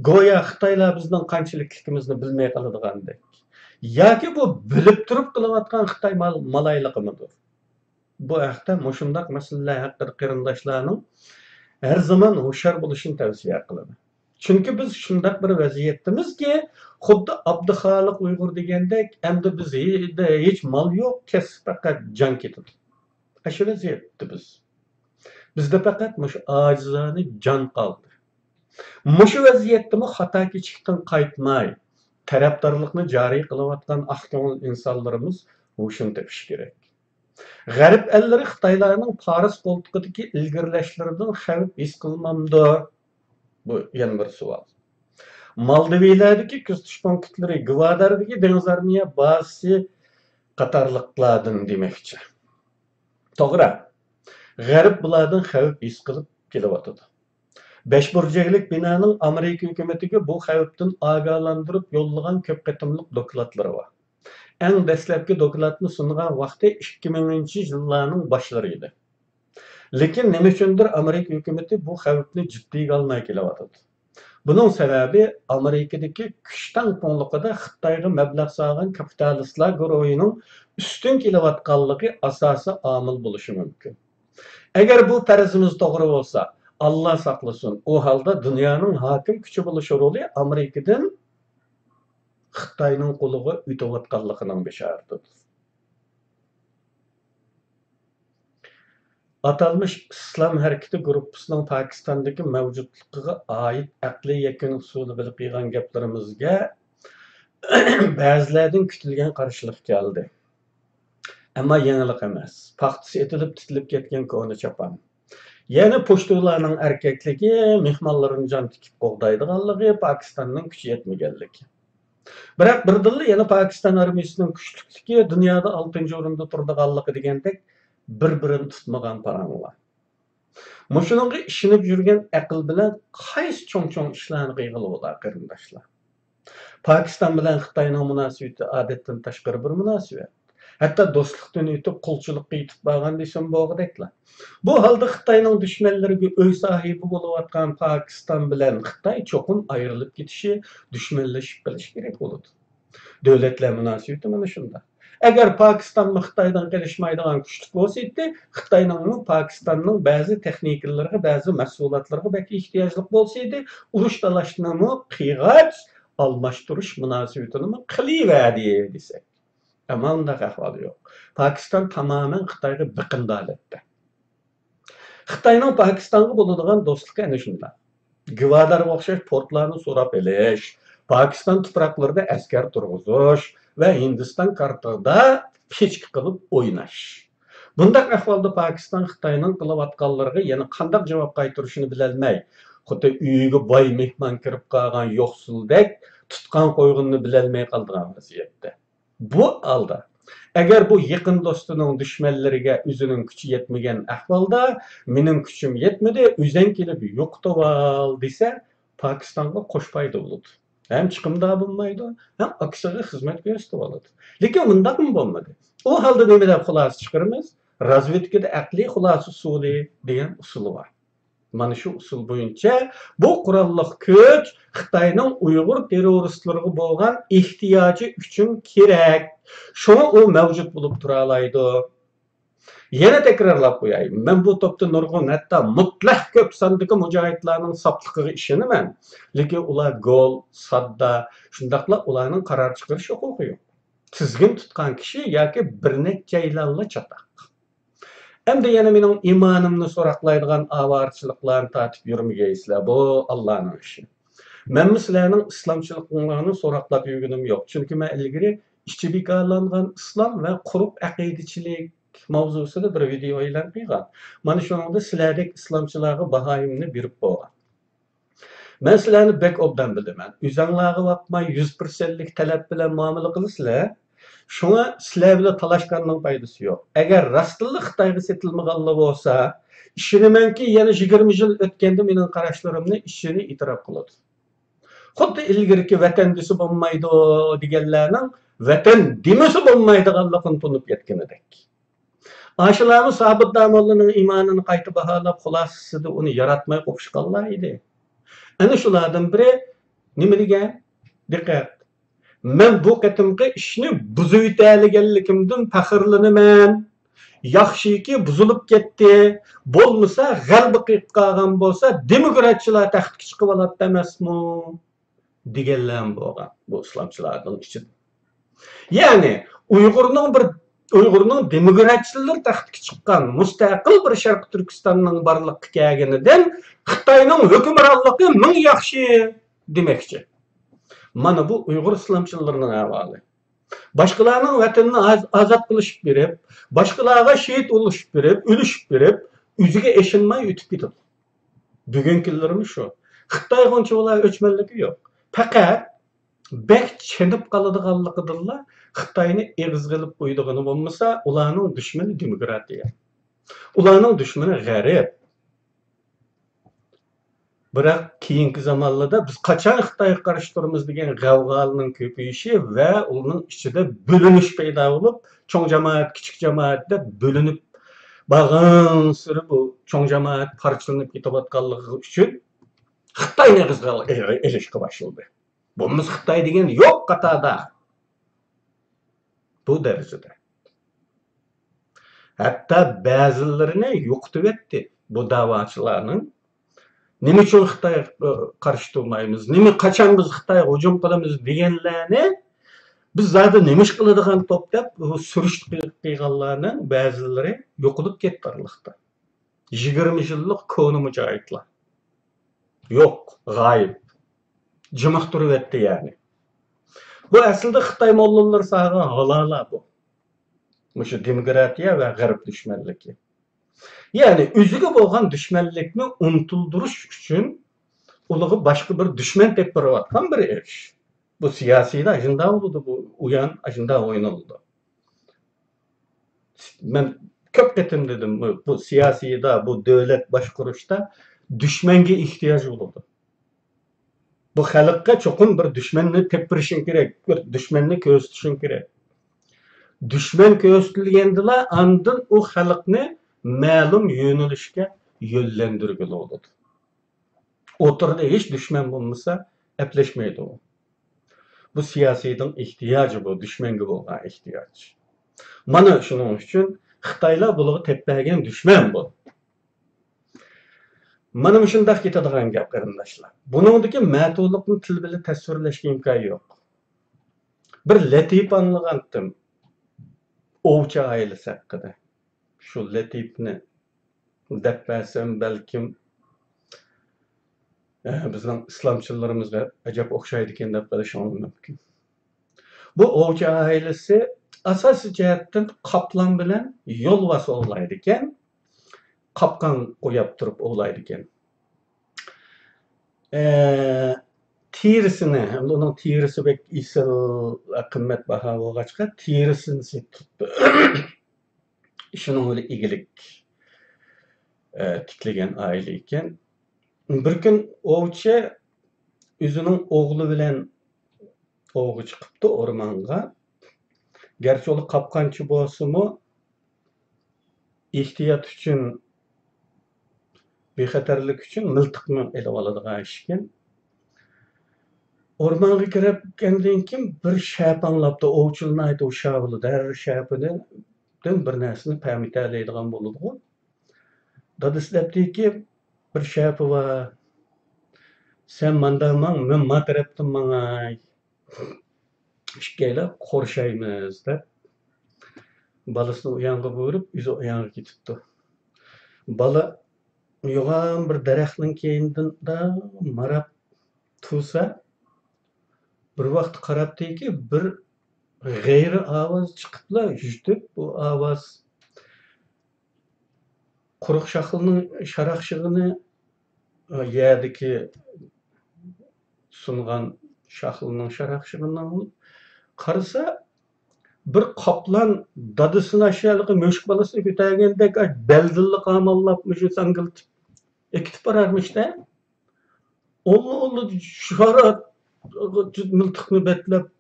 گويا خىتايلار بىزنىڭ قانچىلىكلىكىمىزنى بىلمەي قالىدىغاندەك. ياكى بۇ بىلىپ تۇرۇپ قىلىۋاتقان خىتاي مال-، مالايلىقىمىدۇ؟ بۇ ھەقتە، مۇشۇنداق مەسىلىلەر ھەققىدە قېرىنداشلارنىڭ ھەر زامان ھوشيار بولۇشىنى تەۋسىيە قىلىمەن. چۈنكى بىز شۇنداق بىر ۋەزىيەتتىمىزكى، خۇددى ئابدۇخالىق ئۇيغۇر دېگەندەك، ئەمدى بىز ھېچ مال يوق، كەسىپ پەقەت جان كېتىدۇ. ئاشۇ ۋەزىيەتتە بىز. بىزدە پەقەت مۇشۇ ئاجىزانە جان قالدى. مۇشۇ ۋەزىيەتتىمۇ خاتا كېچىكتىن قايتماي، تەرەپدارلىقنى جارى قىلىۋاتقان ئاق كۆڭۈل ئىنسانلىرىمىز ھوشىنى تېپىشى كېرەك. غەرب ئەللىرى خىتايلارنىڭ پارس قولتۇقىدىكى ئىلگىرىلەشلىرىدىن خەۋپ ھېس قىلمامدۇ؟ بۇ يەنە بىر سوئال. مالدىۋىلەردىكى كۆزىتىش پونكىتلىرى، گۋاداردىكى دېڭىز ئارمىيە بازىسى قاتارلىقلاردىن دېمەكچى. توغرا، غەرب بۇلاردىن خەۋپ ھېس قىلىپ كېلىۋاتىدۇ. بەش بۇرجەكلىك بىنانىڭ ئامېرىكا ھۆكۈمىتىگە بۇ خەۋپتىن ئاگاھلاندۇرۇپ يوللىغان كۆپ قېتىملىق دوكلاتلىرى بار. ئەڭ دەسلەپكى دوكلاتنى سۇنغان ۋاقتى ئىككى مىڭىنچى يىللارنىڭ باشلىرى ئىدى. لېكىن نېمە ئۈچۈندۇر ئامېرىكا ھۆكۈمىتى بۇ خەۋپنى جىددىيگە ئالماي كېلىۋاتىدۇ. بۇنىڭ سەۋەبى ئامېرىكىدىكى كۈچ تەڭپۇڭلۇقىدا خىتايغا مەبلەغ سالغان كاپىتالىستلار گۇرۇھىنىڭ ئۈستۈن كېلىۋاتقانلىقى ئاساسىي ئامىل بولۇشى مۇمكىن. ئەگەر بۇ پەرىزىمىز توغرا بولسا، ئاللا ساقلىسۇن، ئۇ ھالدا دۇنيانىڭ ھاكىم كۈچى بولۇش رولى ئامېرىكىدىن خىتاينىڭ قولىغا ئۆتۈۋاتقانلىقىنىڭ بېشارىتىدۇر. ئاتالمىش ئىسلام ھەرىكىتى گۇرۇپپىسىنىڭ پاكىستاندىكى مەۋجۇتلۇقىغا ئائىت ئەقلىي يەكۈن ئۇسۇلى بىلەن قىلغان گەپلىرىمىزگە بەزىلەردىن كۈتۈلگەن قارشىلىق كەلدى. ئەمما يېڭىلىق ئەمەس. پاختىسى ئېتىلىپ تىتىلىپ كەتكەن كونا چاپان. يەنە پۇشتۇلارنىڭ ئەركەكلىكى، مېھمانلىرىنى جان تىكىپ قوغدايدىغانلىقى، پاكىستاننىڭ كۈچى يەتمىگەنلىكى. بىراق بىردىنلا يەنە پاكىستان ئارمىيىسىنىڭ كۈچلۈكلۈكى، دۇنيادا ئالتىنچى ئورۇندا تۇرىدىغانلىقى دېگەندەك بىر-بىرىنى تۇتمىغان پاراڭلار. مۇشۇنىڭغا ئىشىنىپ يۈرگەن ئەقىل بىلەن قايسى چوڭ-چوڭ ئىشلارنى قىلغىلى بولا، قېرىنداشلار؟ پاكىستان بىلەن خىتاينىڭ مۇناسىۋىتى ئادەتتىن تاشقىرى بىر مۇناسىۋەت. ھەتتا دوستلۇقتىن ئۆتۈپ قۇلچىلىققا يېتىپ بارغان دېسەم بولغۇدەكلا. بۇ ھالدا خىتاينىڭ دۈشمەنلىرىگە ئۆي ساھىبى بولۇۋاتقان پاكىستان بىلەن خىتاي چوقۇم ئايرىلىپ كېتىشى، دۈشمەنلىشىپ قېلىشى كېرەك بولىدۇ. دۆلەتلەر مۇناسىۋىتى مانا شۇنداق. ئەگەر پاكىستانمۇ خىتايدىن قېلىشمايدىغان كۈچلۈك بولسا ئىدى، خىتاينىڭمۇ پاكىستاننىڭ بەزى تېخنىكىلىرىغا، بەزى مەھسۇلاتلىرىغا بەك ئېھتىياجلىق بولسا ئىدى، ئۇرۇش تالاشنىمۇ قىلغاچ، ئالماشتۇرۇش مۇناسىۋىتىنىمۇ قىلىۋەردى دېسەك. ئەمما ئۇنداق ئەھۋال يوق. پاكىستان تامامەن خىتايغا بېقىندى ھالەتتە. خىتاينىڭ پاكىستانغا بولىدىغان دوستلۇقى ئەنە شۇنداق. گۋادارغا ئوخشاش پورتلارنى سوراپ ئېلىش، پاكىستان تۇپراقلىرىدا ئەسكەر تۇرغۇزۇش ۋە ھىندىستان كارتىدا پىچكا قىلىپ ئويناش. بۇنداق ئەھۋالدا پاكىستان خىتاينىڭ قىلىۋاتقانلىرىغا يەنە قانداق جاۋاب قايتۇرۇشىنى بىلەلمەي، خۇددى ئۆيىگە باي مېھمان كىرىپ قالغان يوقسۇلدەك تۇتقان قويغىنىنى بىلەلمەي قالىدىغان ۋەزىيەتتە. بۇ ھالدا ئەگەر بۇ يېقىن دوستىنىڭ دۈشمەنلىرىگە ئۆزىنىڭ كۈچى يەتمىگەن ئەھۋالدا، مېنىڭ كۈچۈم يەتمىدى، ئۆزەڭ كېلىپ يوقىتىۋال دېسە، پاكىستانغا قوش پايدا بولىدۇ. ھەم چىقىمدار بولمايدۇ، ھەم ئاكىسىغا خىزمەت كۆرسىتىۋالىدۇ. لېكىن مۇنداقمۇ بولمىدى. ئۇ ھالدا نېمە دەپ خۇلاسە چىقىرىمىز؟ رازۋېدكىدا ئەقلىي خۇلاسە ئۇسۇلى دېگەن ئۇسۇل بار. مانا شۇ ئۇسۇل بويىچە بۇ قوراللىق كۈچ خىتاينىڭ ئۇيغۇر تېررورىستلىرىغا بولغان ئېھتىياجى ئۈچۈن كېرەك. شۇڭا ئۇ مەۋجۇت بولۇپ تۇرالايدۇ. يەنە تەكرارلاپ قوياي، مەن بۇ توپتا نۇرغۇن، ھەتتا مۇتلەق كۆپ ساندىكى مۇجاھىدلارنىڭ ساپلىقىغا ئىشىنىمەن. لېكىن ئۇلار گول، ساددا، شۇنداقلا ئۇلارنىڭ قارار چىقىرىش ھوقۇقى يوق. تىزگىن تۇتقان كىشى ياكى بىر نەچچەيلەنلا چاتاق. ئەمدى يەنە مېنىڭ ئىمانىمنى سوراقلايدىغان ئاۋارىچىلىكلارنى تارتىپ يۈرمىگەيسىلەر، بۇ ئاللانىڭ ئىشى. مەنمۇ سىلەرنىڭ ئىسلامچىلىقىڭلارنى سوراقلاپ يۈرگىنىم يوق، چۈنكى مەن ئىلگىرى ئىچى بىكارلانغان ئىسلام ۋە قۇرۇق ئەقىدىچىلىك ماۋزۇسىدا بىر ۋىدېئو ئېلان قىلغان. مانا شۇنىڭدا سىلەردەك ئىسلامچىلارغا باھايىمنى بېرىپ بولغان. مەن سىلەرنى بەك ئوبدان بىلىمەن. ئۆزەڭلارغا باقماي، يۈز پىرسەنتلىك تەلەپ بىلەن مۇئامىلە قىلىسىلەر. شۇڭا سىلەر بىلەن تالاشقاننىڭ پايدىسى يوق. ئەگەر راستتىنلا خىتايغا سېتىلمىغانلا بولسا، ئىشىنىمەنكى، يەنە يىگىرمە يىل ئۆتكەندە مېنىڭ قاراشلىرىمنى ئىچىدىن ئېتىراپ قىلىدۇ. خۇددى ئىلگىرىكى ۋەتەن دېسە بولمايدۇ دېگەنلەرنىڭ ۋەتەن دېمىسە بولمايدىغانلىقىنى تونۇپ يەتكىنىدەك. ئاشۇلارمۇ سابىت داموللىنىڭ ئىمانىنى قايتا باھالاپ، خۇلاسىسىدە ئۇنى ياراتماي قوپۇشقانلار ئىدى. ئەنە شۇلاردىن بىرى نېمە دېگەن؟ دىققەت! مەن بۇ قېتىمقى ئىشنى بۇزۇۋېتەلىگەنلىكىمدىن پەخىرلىنىمەن. ياخشىكى بۇزۇلۇپ كەتتى. بولمىسا غەلىبە قىلىپ قالغان بولسا دېموكراتچىلار تەختكە چىقىۋالاتتى ئەمەسمۇ؟ دېگەنلەرمۇ بولغان بۇ ئىسلامچىلارنىڭ ئىچىدە. يەنى ئۇيغۇرنىڭ بىر، ئۇيغۇرنىڭ دېموكراتچىلىرى تەختكە چىققان مۇستەقىل بىر شەرقىي تۈركىستاننىڭ بارلىققا كەلگىنىدىن خىتاينىڭ ھۆكۈمرانلىقى مىڭ ياخشى دېمەكچى. مانا بۇ ئۇيغۇر ئىسلامچىلىرىنىڭ ئەھۋالى. باشقىلارنىڭ ۋەتىنىنى ئاز-، ئازاد قىلىشىپ بېرىپ، باشقىلارغا شېھىت بولۇشۇپ بېرىپ، ئۆلۈشۈپ بېرىپ، ئۆزىگە ئېشىنماي ئۆتۈپ كېتىدۇ. بۈگۈنكى كۈنلىرىمۇ شۇ. خىتايغا ئۇنچىۋالا ئۆچمەنلىكى يوق. پەقەت بەك چېنىپ قالىدىغانلىقىدىنلا خىتاينى ئېغىزغا ئېلىپ قويىدىغىنى بولمىسا، ئۇلارنىڭ دۈشمىنى دېموكراتىيە. ئۇلارنىڭ دۈشمىنى غەرب. بىراق كېيىنكى زامانلاردا بىز قاچان خىتايغا قارشى تۇرىمىز دېگەن غەۋغانىڭ كۆپىيىشى ۋە ئۇنىڭ ئىچىدە بۆلۈنۈش پەيدا بولۇپ، چوڭ جامائەت، كىچىك جامائەت دەپ بۆلۈنۈپ بارغانسېرى بۇ چوڭ جامائەت پارچىلىنىپ كېتىۋاتقانلىقى ئۈچۈن خىتاينى ئېغىزغا ئېلىشقا باشلىدى. بولمىسا خىتاي دېگەن يوق قاتاردا. بۇ دەرىجىدە. ھەتتا بەزىلىرىنى يوقىتىۋەتتى بۇ دەۋاچىلارنىڭ. نېمە ئۈچۈن خىتايغا قارشى تۇرمايمىز؟ نېمە، قاچان بىز خىتايغا ھۇجۇم قىلىمىز دېگەنلەرنى، بىز زادى نېمە ئىش قىلىدىغان توپ دەپ، بۇ سۈرۈشتە قىلغانلارنىڭ بەزىلىرى يوقىلىپ كەتتى ئارىلىقتا. يىگىرمە يىللىق كونا مۇجاھىدلار. يوق، غايىب. جىمىق تۇرۇۋەتتى يەنى. بۇ ئەسلىدە خىتاي موللىلىرى سالغان ھالالە بۇ. مۇشۇ دېموكراتىيە ۋە غەرب دۈشمەنلىكى. يەنى ئۆزىگە بولغان دۈشمەنلىكنى ئۇنتۇلدۇرۇش ئۈچۈن ئۇلىغا باشقا بىر دۈشمەن تېپىۋاتقان بىر ئىش. بۇ سىياسىيدا ئاشۇنداق بولىدۇ، بۇ ئويۇن ئاشۇنداق ئوينىلىدۇ. مەن كۆپ قېتىم دېدىم، بۇ، بۇ سىياسىيدا، بۇ دۆلەت باشقۇرۇشتا دۈشمەنگە ئېھتىياج بولىدۇ. بۇ خەلققە چوقۇم بىر دۈشمەننى تېپىپ بېرىشىڭ كېرەك، بىر دۈشمەننى كۆرسىتىشىڭ كېرەك. دۈشمەن كۆرسىتىلگەندىلا ئاندىن ئۇ خەلقنى مەلۇم يۆنىلىشكە يۆنلەندۈرگىلى بولىدۇ. ئوتتۇرىدا ھېچ دۈشمەن بولمىسا، ئەپلەشمەيدۇ ئۇ. بۇ سىياسىينىڭ ئېھتىياجى بۇ، دۈشمەنگە بولغان ئېھتىياج. مانا شۇنىڭ ئۈچۈن خىتايلار بۇلارغا تېپىپ بەرگەن دۈشمەن بۇ. مانا مۇشۇنداق كېتىدىغان گەپ، قېرىنداشلار. بۇنىڭدىكى مەتۇلۇقنى تىل بىلەن تەسۋىرلەشكە ئىمكان يوق. بىر لەتىپە ئاڭلىغانتىم. ئوۋچى ئائىلىسى ھەققىدە. شۇ لەتىپىنى دەپ بەرسەم، بەلكىم، ئە، بىزنىڭ ئىسلامچىلىرىمىزغا ئەجەب ئوخشايدىكەن دەپ قېلىشىڭىز مۇمكىن. بۇ ئوۋچى ئائىلىسى ئاساسىي جەھەتتىن قاپلان بىلەن يولۋاس ئوۋلايدىكەن، قاپقان قويۇپ تۇرۇپ ئوۋلايدىكەن. ئە، تېرىسىنى، ھەمدە ئۇنىڭ تېرىسى بەك ئېسىل، قىممەت باھا بولغاچقا، تېرىسىنى سېتىپ، شۇنىڭ بىلەن ئىگىلىك، ئە، تىكلىگەن ئائىلە ئىكەن. بىر كۈن ئوۋچى ئۆزىنىڭ ئوغلى بىلەن ئوۋغا چىقىپتۇ ئورمانغا. گەرچە ئۇلار قاپقانچى بولسىمۇ، ئېھتىيات ئۈچۈن، بىخەتەرلىك ئۈچۈن مىلتىقنى ئېلىۋالىدىغان ئىشكەن. ئورمانغا كىرىپ كەلگەندىن كېيىن بىر شەپە ئاڭلاپتۇ. ئوۋچىلار ناھايىتى ھوشيار بولىدۇ. ھەر شەپىدىن بىر نەرسىنى پەمىتەلەيدىغان بولىدىغۇ. دادىسى دەپتىكى، بىر شەپە بار. سەن ماندا ماڭ، مەن ما تەرەپتىن ماڭاي. ئىككىيلەن قورشايمىز دەپ، بالىسىنى ئۇيانغا بۇيرۇپ، ئۆزى ئۇيانغا كېتىپتۇ. بالا يوغان بىر دەرەخنىڭ كەينىدە ماراپ تۇرسا، بىر ۋاقىت قاراپتىكى، بىر غەيرىي ئاۋاز چىقىپلا يۈتۈپ، بۇ ئاۋاز قۇرۇق شاخلىنىڭ شاراقشىغىنى، يەردىكى سۇنغان شاخلىنىڭ شاراقشىغىنىڭ، قارىسا، بىر قاپلان دادىسىنى ئاشۇ يەردىكى مۈشۈك بالىسىنى كۆتەرگەندەك، بەلدىنلا قاماللاپ، مۇشۇ ساڭگىلىتىپ ئېكىتىپ بارارمىش-دە. ئوللا-ئوللا شارا مىلتىقنى بەتلەپ،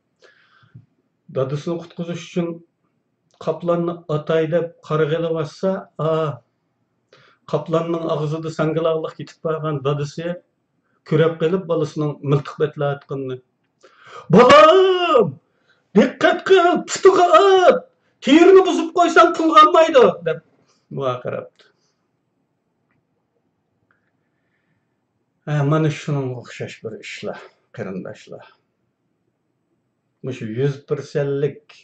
دادىسىنى قۇتقۇزۇش ئۈچۈن قاپلاننى ئاتاي دەپ قارىغىلى بارسا، ئا، قاپلاننىڭ ئاغزىدا ساڭگىلاقلىق كېتىپ بارغان دادىسى كۆرۈپ قېلىپ بالىسىنىڭ مىلتىق بەتلەۋاتقىنىنى، «بالام، دىققەت قىل، پۇتىغا ئات! تېرىنى بۇزۇپ قويساڭ پۇلغا ئالمايدۇ!» دەپ ۋارقىراپتۇ. ھە، مانا شۇنىڭغا ئوخشاش بىر ئىشلار، قېرىنداشلار. مۇشۇ يۈز پىرسەنتلىك،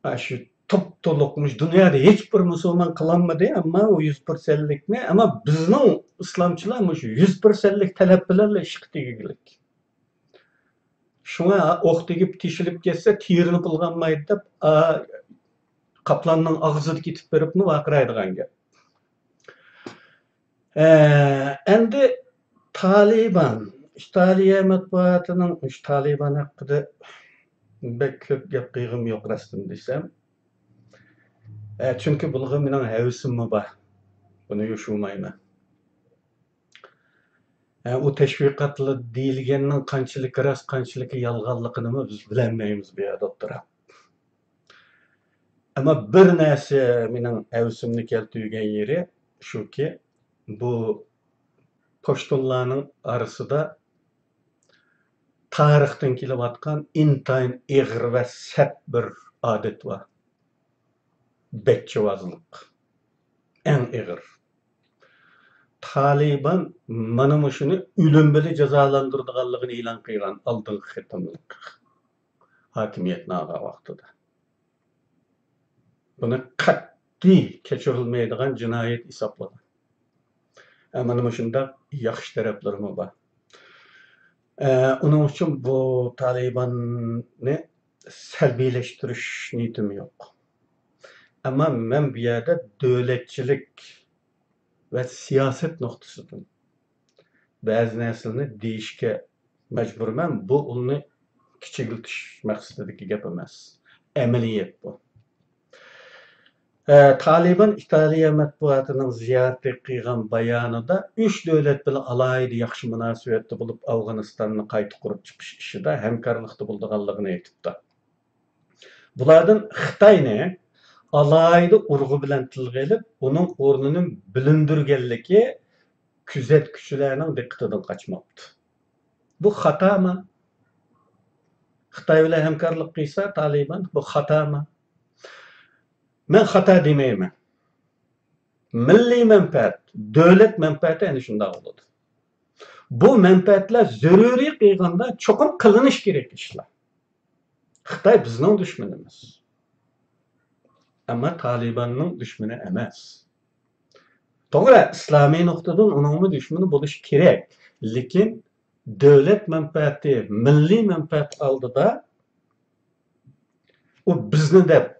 ئاشۇ توپتولۇق، مۇشۇ دۇنيادا ھېچ بىر مۇسۇلمان قىلالمىدى، ئەمما ئۇ يۈز پىرسەنتلىكنى، ئەمما بىزنىڭ ئىسلامچىلار مۇشۇ يۈز پىرسەنتلىك تەلەپ بىلەنلا ئىشقا تېگىگلىك. شۇڭا ئوق تېگىپ تېشىلىپ كەتسە، تېرىنى پۇلغا ئالمايدۇ دەپ، ئا، قاپلاننىڭ ئاغزىدا كېتىپ بېرىپمۇ ۋارقىرايدىغان گەپ. ئە، ئەمدى تالىبان، ئىتالىيە مەتبۇئاتىنىڭ، مۇشۇ تالىبان ھەققىدە بەك كۆپ گەپ قىلغۇم يوق راستىنى دېسەم. ئە، چۈنكى بۇلارغا مېنىڭ ھەۋىسىممۇ بار. بۇنى يوشۇرمايمەن. ئە، ئۇ تەشۋىقاتلار دېيىلگەننىڭ قانچىلىكى راست، قانچىلىكى يالغانلىقىنىمۇ بىز بىلەلمەيمىز بۇ يەردە ئوتتۇرا. ئەمما بىر نەرسە مېنىڭ ھەۋىسىمنى كەلتۈرگەن يېرى شۇكى، بۇ پاشتۇنلارنىڭ ئارىسىدا تارىختىن كېلىۋاتقان ئىنتايىن ئېغىر ۋە سەت بىر ئادەت بار. بەچچىۋازلىق. ئەڭ ئېغىر. تالىبان مانا مۇشۇنى ئۆلۈم بىلەن جازالاندۇرىدىغانلىقىنى ئېلان قىلغان ئالدىنقى قېتىملىق ھاكىمىيەتنى ئالغان ۋاقتىدا. بۇنى قەتئىي كەچۈرۈلمەيدىغان جىنايەت ھېسابلىغان. ئە، مانا مۇشۇنداق ياخشى تەرەپلىرىمۇ بار. ئە، ئۇنىڭ ئۈچۈن بۇ تالىباننى سەلبىيلەشتۈرۈش نىيىتىم يوق. ئەمما مەن بۇ يەردە دۆلەتچىلىك ۋە سىياسەت نۇقتىسىدىن بەزى نەرسىلەرنى دېيىشكە مەجبۇرمەن. بۇ ئۇنى كىچىكلىتىش مەقسىتىدىكى گەپ ئەمەس. ئەمەلىيەت بۇ. ئە، تالىبان ئىتالىيە مەتبۇئاتىنىڭ زىيارىتى قىلغان بايانىدا ئۈچ دۆلەت بىلەن ئالاھىدە ياخشى مۇناسىۋەتتە بولۇپ، ئافغانىستاننى قايتا قۇرۇپ چىقىش ئىشىدا ھەمكارلىقتا بولىدىغانلىقىنى ئېيتىپتۇ. بۇلاردىن خىتاينى ئالاھىدە ئۇرغۇ بىلەن تىلغا ئېلىپ، ئۇنىڭ ئورنىنى بىلىندۈرگەنلىكى كۆزەتكۈچىلەرنىڭ دىققىتىدىن قاچماپتۇ. بۇ خاتامۇ؟ خىتاي بىلەن ھەمكارلىق قىلسا تالىبان، بۇ خاتامۇ؟ مەن خاتا دېمەيمەن. مىللىي مەنپەئەت، دۆلەت مەنپەئەتى ئەنە شۇنداق بولىدۇ. بۇ مەنپەئەتلەر زۆرۈرىي قىلغاندا چوقۇم قىلىنىش كېرەك ئىشلار. خىتاي بىزنىڭ دۈشمىنىمىز. ئەمما تالىباننىڭ دۈشمىنى ئەمەس. توغرا، ئىسلامىي نۇقتىدىن ئۇنىڭمۇ دۈشمىنى بولۇشى كېرەك. لېكىن دۆلەت مەنپەئەتى، مىللىي مەنپەئەت ئالدىدا ئۇ بىزنى دەپ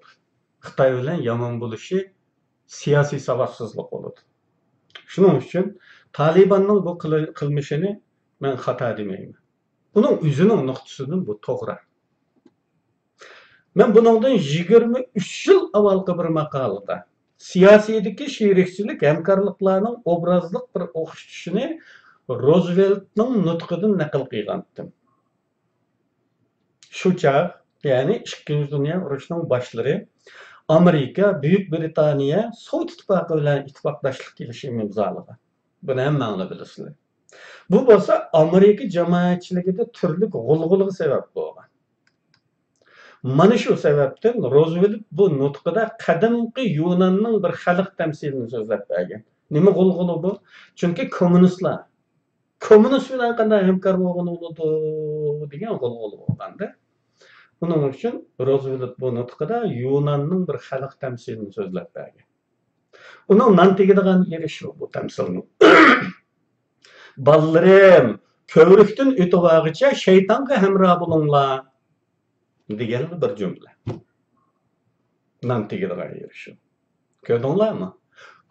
خىتاي بىلەن يامان بولۇشى سىياسىي ساۋاتسىزلىق بولىدۇ. شۇنىڭ ئۈچۈن تالىباننىڭ بۇ قىلى-، قىلمىشىنى مەن خاتا دېمەيمەن. ئۇنىڭ ئۆزىنىڭ نۇقتىسىدىن بۇ توغرا. مەن بۇنىڭدىن يىگىرمە ئۈچ يىل ئاۋۋالقى بىر ماقالىدا سىياسىيدىكى شېرىكچىلىك ھەمكارلىقلارنىڭ ئوبرازلىق بىر ئوخشىتىشىنى روزۋېلتنىڭ نۇتقىدىن نەقىل قىلغانتىم. شۇ چاغ، يەنى ئىككىنچى دۇنيا ئۇرۇشىنىڭ باشلىرى، ئامېرىكا، بۈيۈك بىرىتانىيە سوۋېت ئىتتىپاقى بىلەن ئىتتىپاقداشلىق كېلىشىمى ئىمزالىغان. بۇنى ھەممەڭلار بىلىسىلەر. بۇ بولسا ئامېرىكا جامائەتچىلىكىدە تۈرلۈك غۇلغۇلىغا سەۋەب بولغان. مانا شۇ سەۋەبتىن روزۋېلت بۇ نۇتقىدا قەدىمكى يۇناننىڭ بىر خەلق تەمسىلىنى سۆزلەپ بەرگەن. نېمە غۇلغۇلا بۇ؟ چۈنكى كوممۇنىستلار، كوممۇنىست بىلەن قانداق ھەمكار بولغىلى بولىدۇ دېگەن غۇلغۇلا بولغاندا. ئۇنىڭ ئۈچۈن روزۋېلت بۇ نۇتقىدا يۇناننىڭ بىر خەلق تەمسىلىنى سۆزلەپ بەرگەن. ئۇنىڭ نان تېگىدىغان يېرى شۇ، بۇ تەمسىلنىڭ. بالىلىرىم، كۆۋرۈكتىن ئۆتۈۋالغۇچە شەيتانغا ھەمراھ بولۇڭلار، دېگەن بىر جۈملە. نان تېگىدىغان يېرى شۇ. كۆردۈڭلارمۇ؟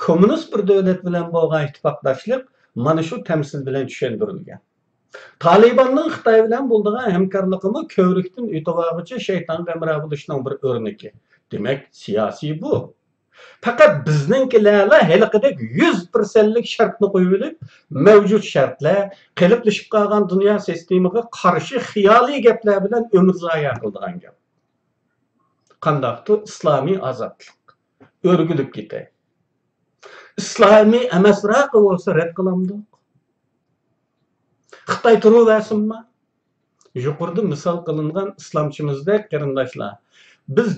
كوممۇنىست بىر دۆلەت بىلەن بولغان ئىتتىپاقداشلىق مانا شۇ تەمسىل بىلەن چۈشەندۈرۈلگەن. تالىباننىڭ خىتاي بىلەن بولىدىغان ھەمكارلىقىمۇ كۆۋرۈكتىن ئۆتۈۋالغۇچە شەيتانغا ھەمراھ بولۇشنىڭ بىر ئۆرنىكى. دېمەك، سىياسىي بۇ. پەقەت بىزنىڭكىلەرلا ھېلىقىدەك يۈز پىرسەنتلىك شەرتنى قويۇۋېلىپ، مەۋجۇت شەرتلەر، قېلىپلىشىپ قالغان دۇنيا سىستېمىغا قارشى خىيالىي گەپلەر بىلەن ئۆمۈر زايە قىلىدىغان گەپ. قانداقتۇ ئىسلامىي ئازادلىق؟ ئۆرگىلىپ كېتەي. ئىسلامىي ئەمەسراقى بولسا رەت قىلامدۇق؟ خىتاي تۇرۇۋەرسۇنما؟ يۇقىرىدا مىسال قىلىنغان ئىسلامچىمىزدەك قېرىنداشلار، بىز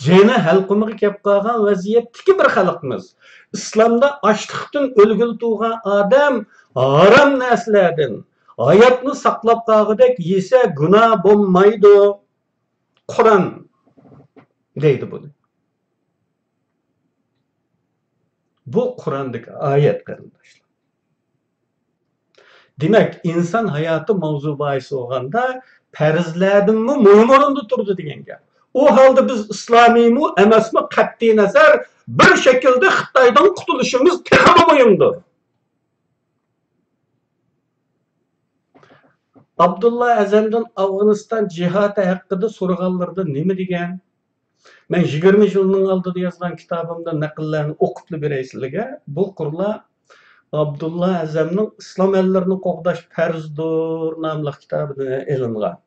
جېنى ھەلقۇمىغا كەپ قالغان ۋەزىيەتتىكى بىر خەلقمىز. ئىسلامدا ئاچلىقتىن ئۆلگىلى تۇرغان ئادەم ھارام نەرسىلەردىن ھاياتنى ساقلاپ قالغۇدەك يېسە گۇناھ بولمايدۇ. قۇرئان دەيدۇ بۇنى. بۇ قۇرئاندىكى ئايەت، قېرىنداشلار. دېمەك، ئىنسان ھاياتى ماۋزۇ باھاسى بولغاندا پەرزلەردىنمۇ مۇھىم ئورۇندا تۇرىدۇ دېگەن گەپ. ئۇ ھالدا بىز ئىسلامىيمۇ ئەمەسمۇ قەتئىي نەزەر، بىر شەكىلدە خىتايدىن قۇتۇلۇشىمىز تېخىمۇ مۇھىمدۇر. ئابدۇللا ئەزەمدىن ئافغانىستان جىھادى ھەققىدە سورىغانلىرىدا نېمە دېگەن؟ مەن يىگىرمە يىلنىڭ ئالدىدا يازغان كىتابىمدا نەقىللەرنى ئوقۇپلا بېرەي سىلىگە. بۇ قۇرلار ئابدۇللا ئەزەمنىڭ ئىسلام ئەللىرىنى قوغداش پەرزدۇر ناملىق كىتابىدىن ئېلىنغان.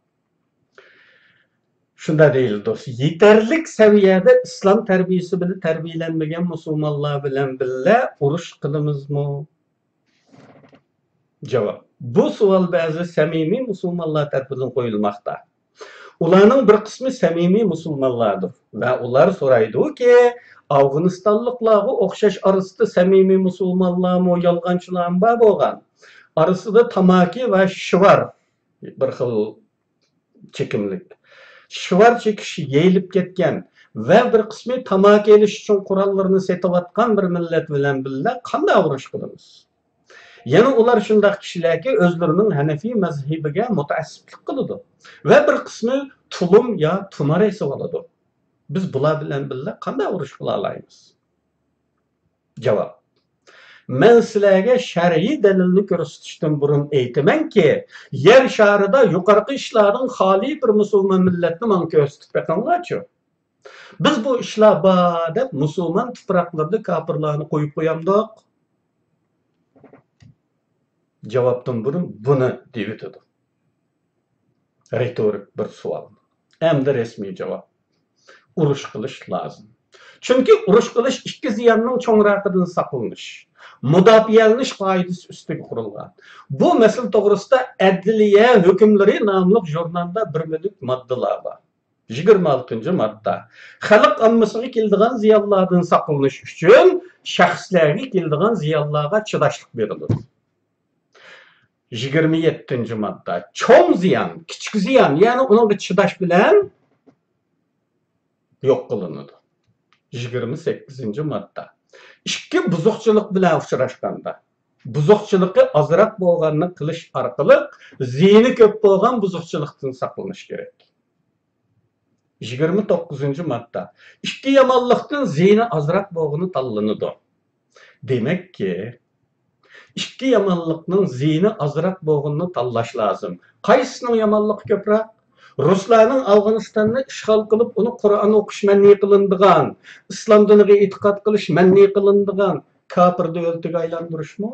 شۇنداق دېيىلدى، دوست. يېتەرلىك سەۋىيەدە ئىسلام تەربىيىسى بىلەن تەربىيىلەنمىگەن مۇسۇلمانلار بىلەن بىللە ئۇرۇش قىلىمىزمۇ؟ جاۋاب. بۇ سوئال بەزى سەمىمىي مۇسۇلمانلار تەرىپىدىن قويۇلماقتا. ئۇلارنىڭ بىر قىسمى سەمىمىي مۇسۇلمانلاردۇر ۋە ئۇلار سورايدۇكى، ئافغانىستانلىقلارغا ئوخشاش ئارىسىدا سەمىمىي مۇسۇلمانلارمۇ، يالغانچىلارمۇ بار بولغان. ئارىسىدا تاماكا ۋە شىۋار، بىر خىل چېكىملىك، شىۋار چېكىش يېيىلىپ كەتكەن ۋە بىر قىسمى تاماكا ئېلىش ئۈچۈن قوراللىرىنى سېتىۋاتقان بىر مىللەت بىلەن بىللە قانداق ئۇرۇش قىلىمىز؟ يەنە ئۇلار شۇنداق كىشىلەركى، ئۆزلىرىنىڭ ھەنەفىي مەزھىپىگە مۇتەئەسسىپلىك قىلىدۇ ۋە بىر قىسمى تۇلۇم يا تۇمار ئېسىۋالىدۇ. بىز بۇلار بىلەن بىللە قانداق ئۇرۇش قىلالايمىز؟ جاۋاب. مەن سىلەرگە شەرئىي دەلىلنى كۆرسىتىشتىن بۇرۇن ئېيتىمەنكى، يەر شارىدا يۇقىرىقى ئىشلاردىن خالىي بىر مۇسۇلمان مىللەتنى ماڭا كۆرسىتىپ بېقىڭلارچۇ. بىز بۇ ئىشلار بار دەپ مۇسۇلمان تۇپراقلىرىدا كاپىرلارنى قويۇپ قويامدۇق؟ جاۋابتىن بۇرۇن بۇنى دېيىۋېتىدۇ. رېتورىك بىر سوئال. ئەمدى رەسمىي جاۋاب. ئۇرۇش قىلىش لازىم. چۈنكى ئۇرۇش قىلىش ئىككى زىياننىڭ چوڭراقىدىن ساقلىنىش، مۇداپىئەلىنىش قائىدىسى ئۈستىگە قۇرۇلغان. بۇ مەسىلە توغرىسىدا ئەدلىيە ھۆكۈملىرى ناملىق ژۇرنالدا بىر مۈلۈك ماددىلار بار. يىگىرمە ئالتىنچى ماددا. خەلق ئاممىسىغا كېلىدىغان زىيانلاردىن ساقلىنىش ئۈچۈن شەخسلەرگە كېلىدىغان زىيانلارغا چىداشلىق بېرىلىدۇ. يىگىرمە يەتتىنچى ماددا. چوڭ زىيان، كىچىك زىيان، يەنى ئۇنىڭغا چىداش بىلەن يوق قىلىنىدۇ. يىگىرمە سەككىزىنچى ماددا. ئىككى بۇزۇقچىلىق بىلەن ئۇچراشقاندا، بۇزۇقچىلىقى ئازراق بولغاننى قىلىش ئارقىلىق زىيىنى كۆپ بولغان بۇزۇقچىلىقتىن ساقلىنىش كېرەك. يىگىرمە توققۇزىنچى ماددا. ئىككى يامانلىقتىن زىيىنى ئازراق بولغىنى تاللىنىدۇ. دېمەككى، ئىككى يامانلىقنىڭ زىيىنى ئازراق بولغىنىنى تاللاش لازىم. قايسىسىنىڭ يامانلىقى كۆپرەك؟ رۇسلارنىڭ ئافغانىستاننى ئىشغال قىلىپ، ئۇنى قۇرئان ئوقۇش مەنئى قىلىنىدىغان، ئىسلام دىنىغا ئېتىقاد قىلىش مەنئى قىلىنىدىغان كاپىر دۆلىتىگە ئايلاندۇرۇشمۇ؟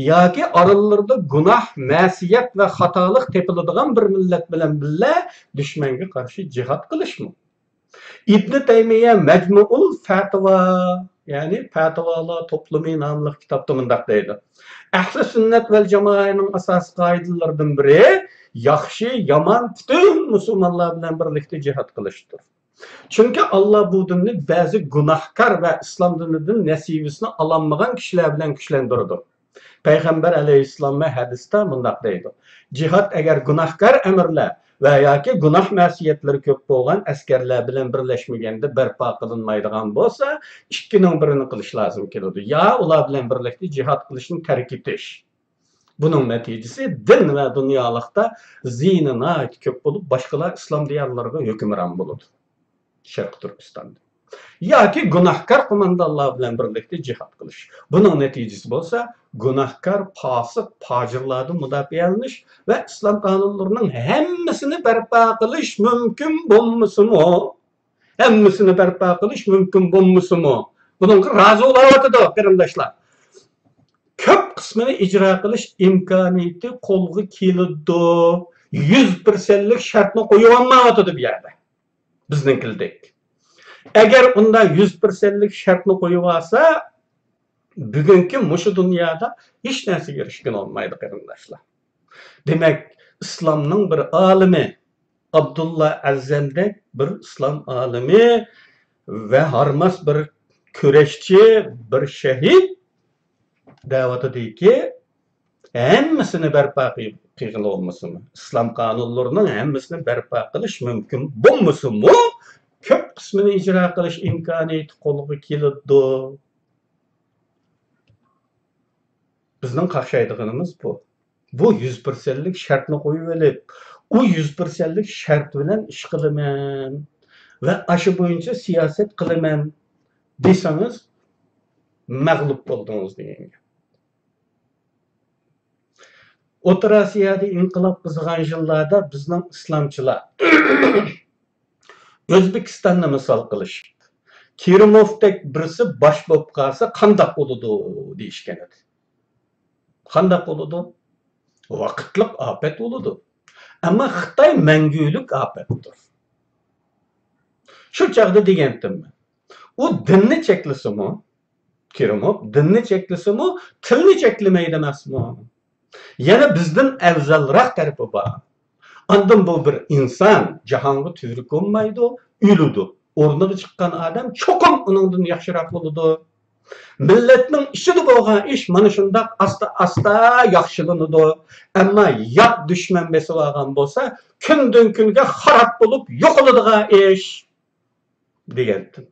ياكى ئارىلىرىدا گۇناھ، مەسىيەت ۋە خاتالىق تېپىلىدىغان بىر مىللەت بىلەن بىللە دۈشمەنگە قارشى جىھاد قىلىشمۇ؟ ئىبنى تەيمىيە مەجمۇئۇل فەتىۋا، يەنى پەتىۋالار توپلىمى ناملىق كىتابتا مۇنداق دەيدۇ: ئەھلى سۈننەت ۋەل جامائەنىڭ ئاساسىي قائىدىلىرىدىن بىرى ياخشى، يامان، پۈتۈن مۇسۇلمانلار بىلەن بىرلىكتە جىھاد قىلىشتۇر. چۈنكى ئاللا بۇ دىننى بەزى گۇناھكار ۋە ئىسلام دىنىدىن نەسىۋىسىنى ئالالمىغان كىشىلەر بىلەن كۈچلەندۈرىدۇ. پەيغەمبەر ئەلەيھىسسالام ھەدىستە مۇنداق دەيدۇ: جىھاد ئەگەر گۇناھكار ئەمىرلەر ۋە ياكى گۇناھ مەسىيەتلىرى كۆپ بولغان ئەسكەرلەر بىلەن بىرلەشمىگەندە بەرپا قىلىنمايدىغان بولسا، ئىككىنىڭ بىرىنى قىلىش لازىم كېلىدۇ. يا ئۇلار بىلەن بىرلىكتە جىھاد قىلىشنى تەرك ئېتىش. بۇنىڭ نەتىجىسى دىن ۋە دۇنيالىقتا زىيىنى ناھايىتى كۆپ بولۇپ، باشقىلار ئىسلام دىيارلىرىغا ھۆكۈمران بولىدۇ. شەرقىي تۈركىستاندا. ياكى گۇناھكار قوماندانلار بىلەن بىرلىكتە جىھاد قىلىش. بۇنىڭ نەتىجىسى بولسا، گۇناھكار، پاسىق، پاجىرلاردىن مۇداپىئەلىنىش ۋە ئىسلام قانۇنلىرىنىڭ ھەممىسىنى بەرپا قىلىش مۇمكىن بولمىسىمۇ، ھەممىسىنى بەرپا قىلىش مۇمكىن بولمىسىمۇ، بۇنىڭغا رازى بولاۋاتىدۇ، قېرىنداشلار. كۆپ قىسمىنى ئىجرا قىلىش ئىمكانىيىتى قولغا كېلىدۇ. يۈز پىرسەنتلىك شەرتنى قويۇۋالمايۋاتىدۇ بۇ يەردە. بىزنىڭكىدەك. ئەگەر ئۇنداق يۈز پىرسەنتلىك شەرتنى قويۇۋالسا، بۈگۈنكى مۇشۇ دۇنيادا ھېچ نەرسىگە ئېرىشكىلى بولمايدۇ، قېرىنداشلار. دېمەك، ئىسلامنىڭ بىر ئالىمى، ئابدۇللا ئەزەمدەك بىر ئىسلام ئالىمى ۋە ھارماس بىر كۈرەشچى، بىر شەھىت دەۋاتىدۇكى، ھەممىسىنى بەرپا قىل-، قىلغىلى بولمىسىمۇ، ئىسلام قانۇنلىرىنىڭ ھەممىسىنى بەرپا قىلىش مۇمكىن بولمىسىمۇ، كۆپ قىسمىنى ئىجرا قىلىش ئىمكانىيىتى قولغا كېلىدۇ. بىزنىڭ قاقشايدىغىنىمىز بۇ. بۇ يۈز پىرسەنتلىك شەرتنى قويۇۋېلىپ، ئۇ يۈز پىرسەنتلىك شەرت بىلەن ئىش قىلىمەن ۋە ئاشۇ بويىچە سىياسەت قىلىمەن دېسىڭىز، مەغلۇپ بولدىڭىز دېگەن گەپ. ئوتتۇرا ئاسىيادا ئىنقىلاب قىزغان يىللاردا بىزنىڭ ئىسلامچىلار ئۆزبېكىستاننى مىسال قىلىشىپ، كىرىموۋدەك بىرسى باش بولۇپ قالسا قانداق بولىدۇ دېيىشكەن ئىدى. قانداق بولىدۇ؟ ۋاقىتلىق ئاپەت بولىدۇ. ئەمما خىتاي مەڭگۈلۈك ئاپەتتۇر. شۇ چاغدا دېگەنتىم مەن، ئۇ دىننى چەكلىسىمۇ، كىرىموف دىننى چەكلىسىمۇ، تىلنى چەكلىمەيدۇ ئەمەسمۇ؟ يەنە بىزدىن ئەۋزەلراق تەرىپى بار. ئاندىن بۇ بىر ئىنسان، جاھانغا تۈۋرۈك بولمايدۇ، ئۆلىدۇ. ئورنىغا چىققان ئادەم چوقۇم ئۇنىڭدىن ياخشىراق بولىدۇ. مىللەتنىڭ ئىچىدە بولغان ئىش مانا شۇنداق ئاستا-ئاستا ياخشىلىنىدۇ. ئەمما يات دۈشمەن بېسىۋالغان بولسا، كۈندىن-كۈنگە خاراب بولۇپ يوقىلىدىغان ئىش، دېگەنتىم.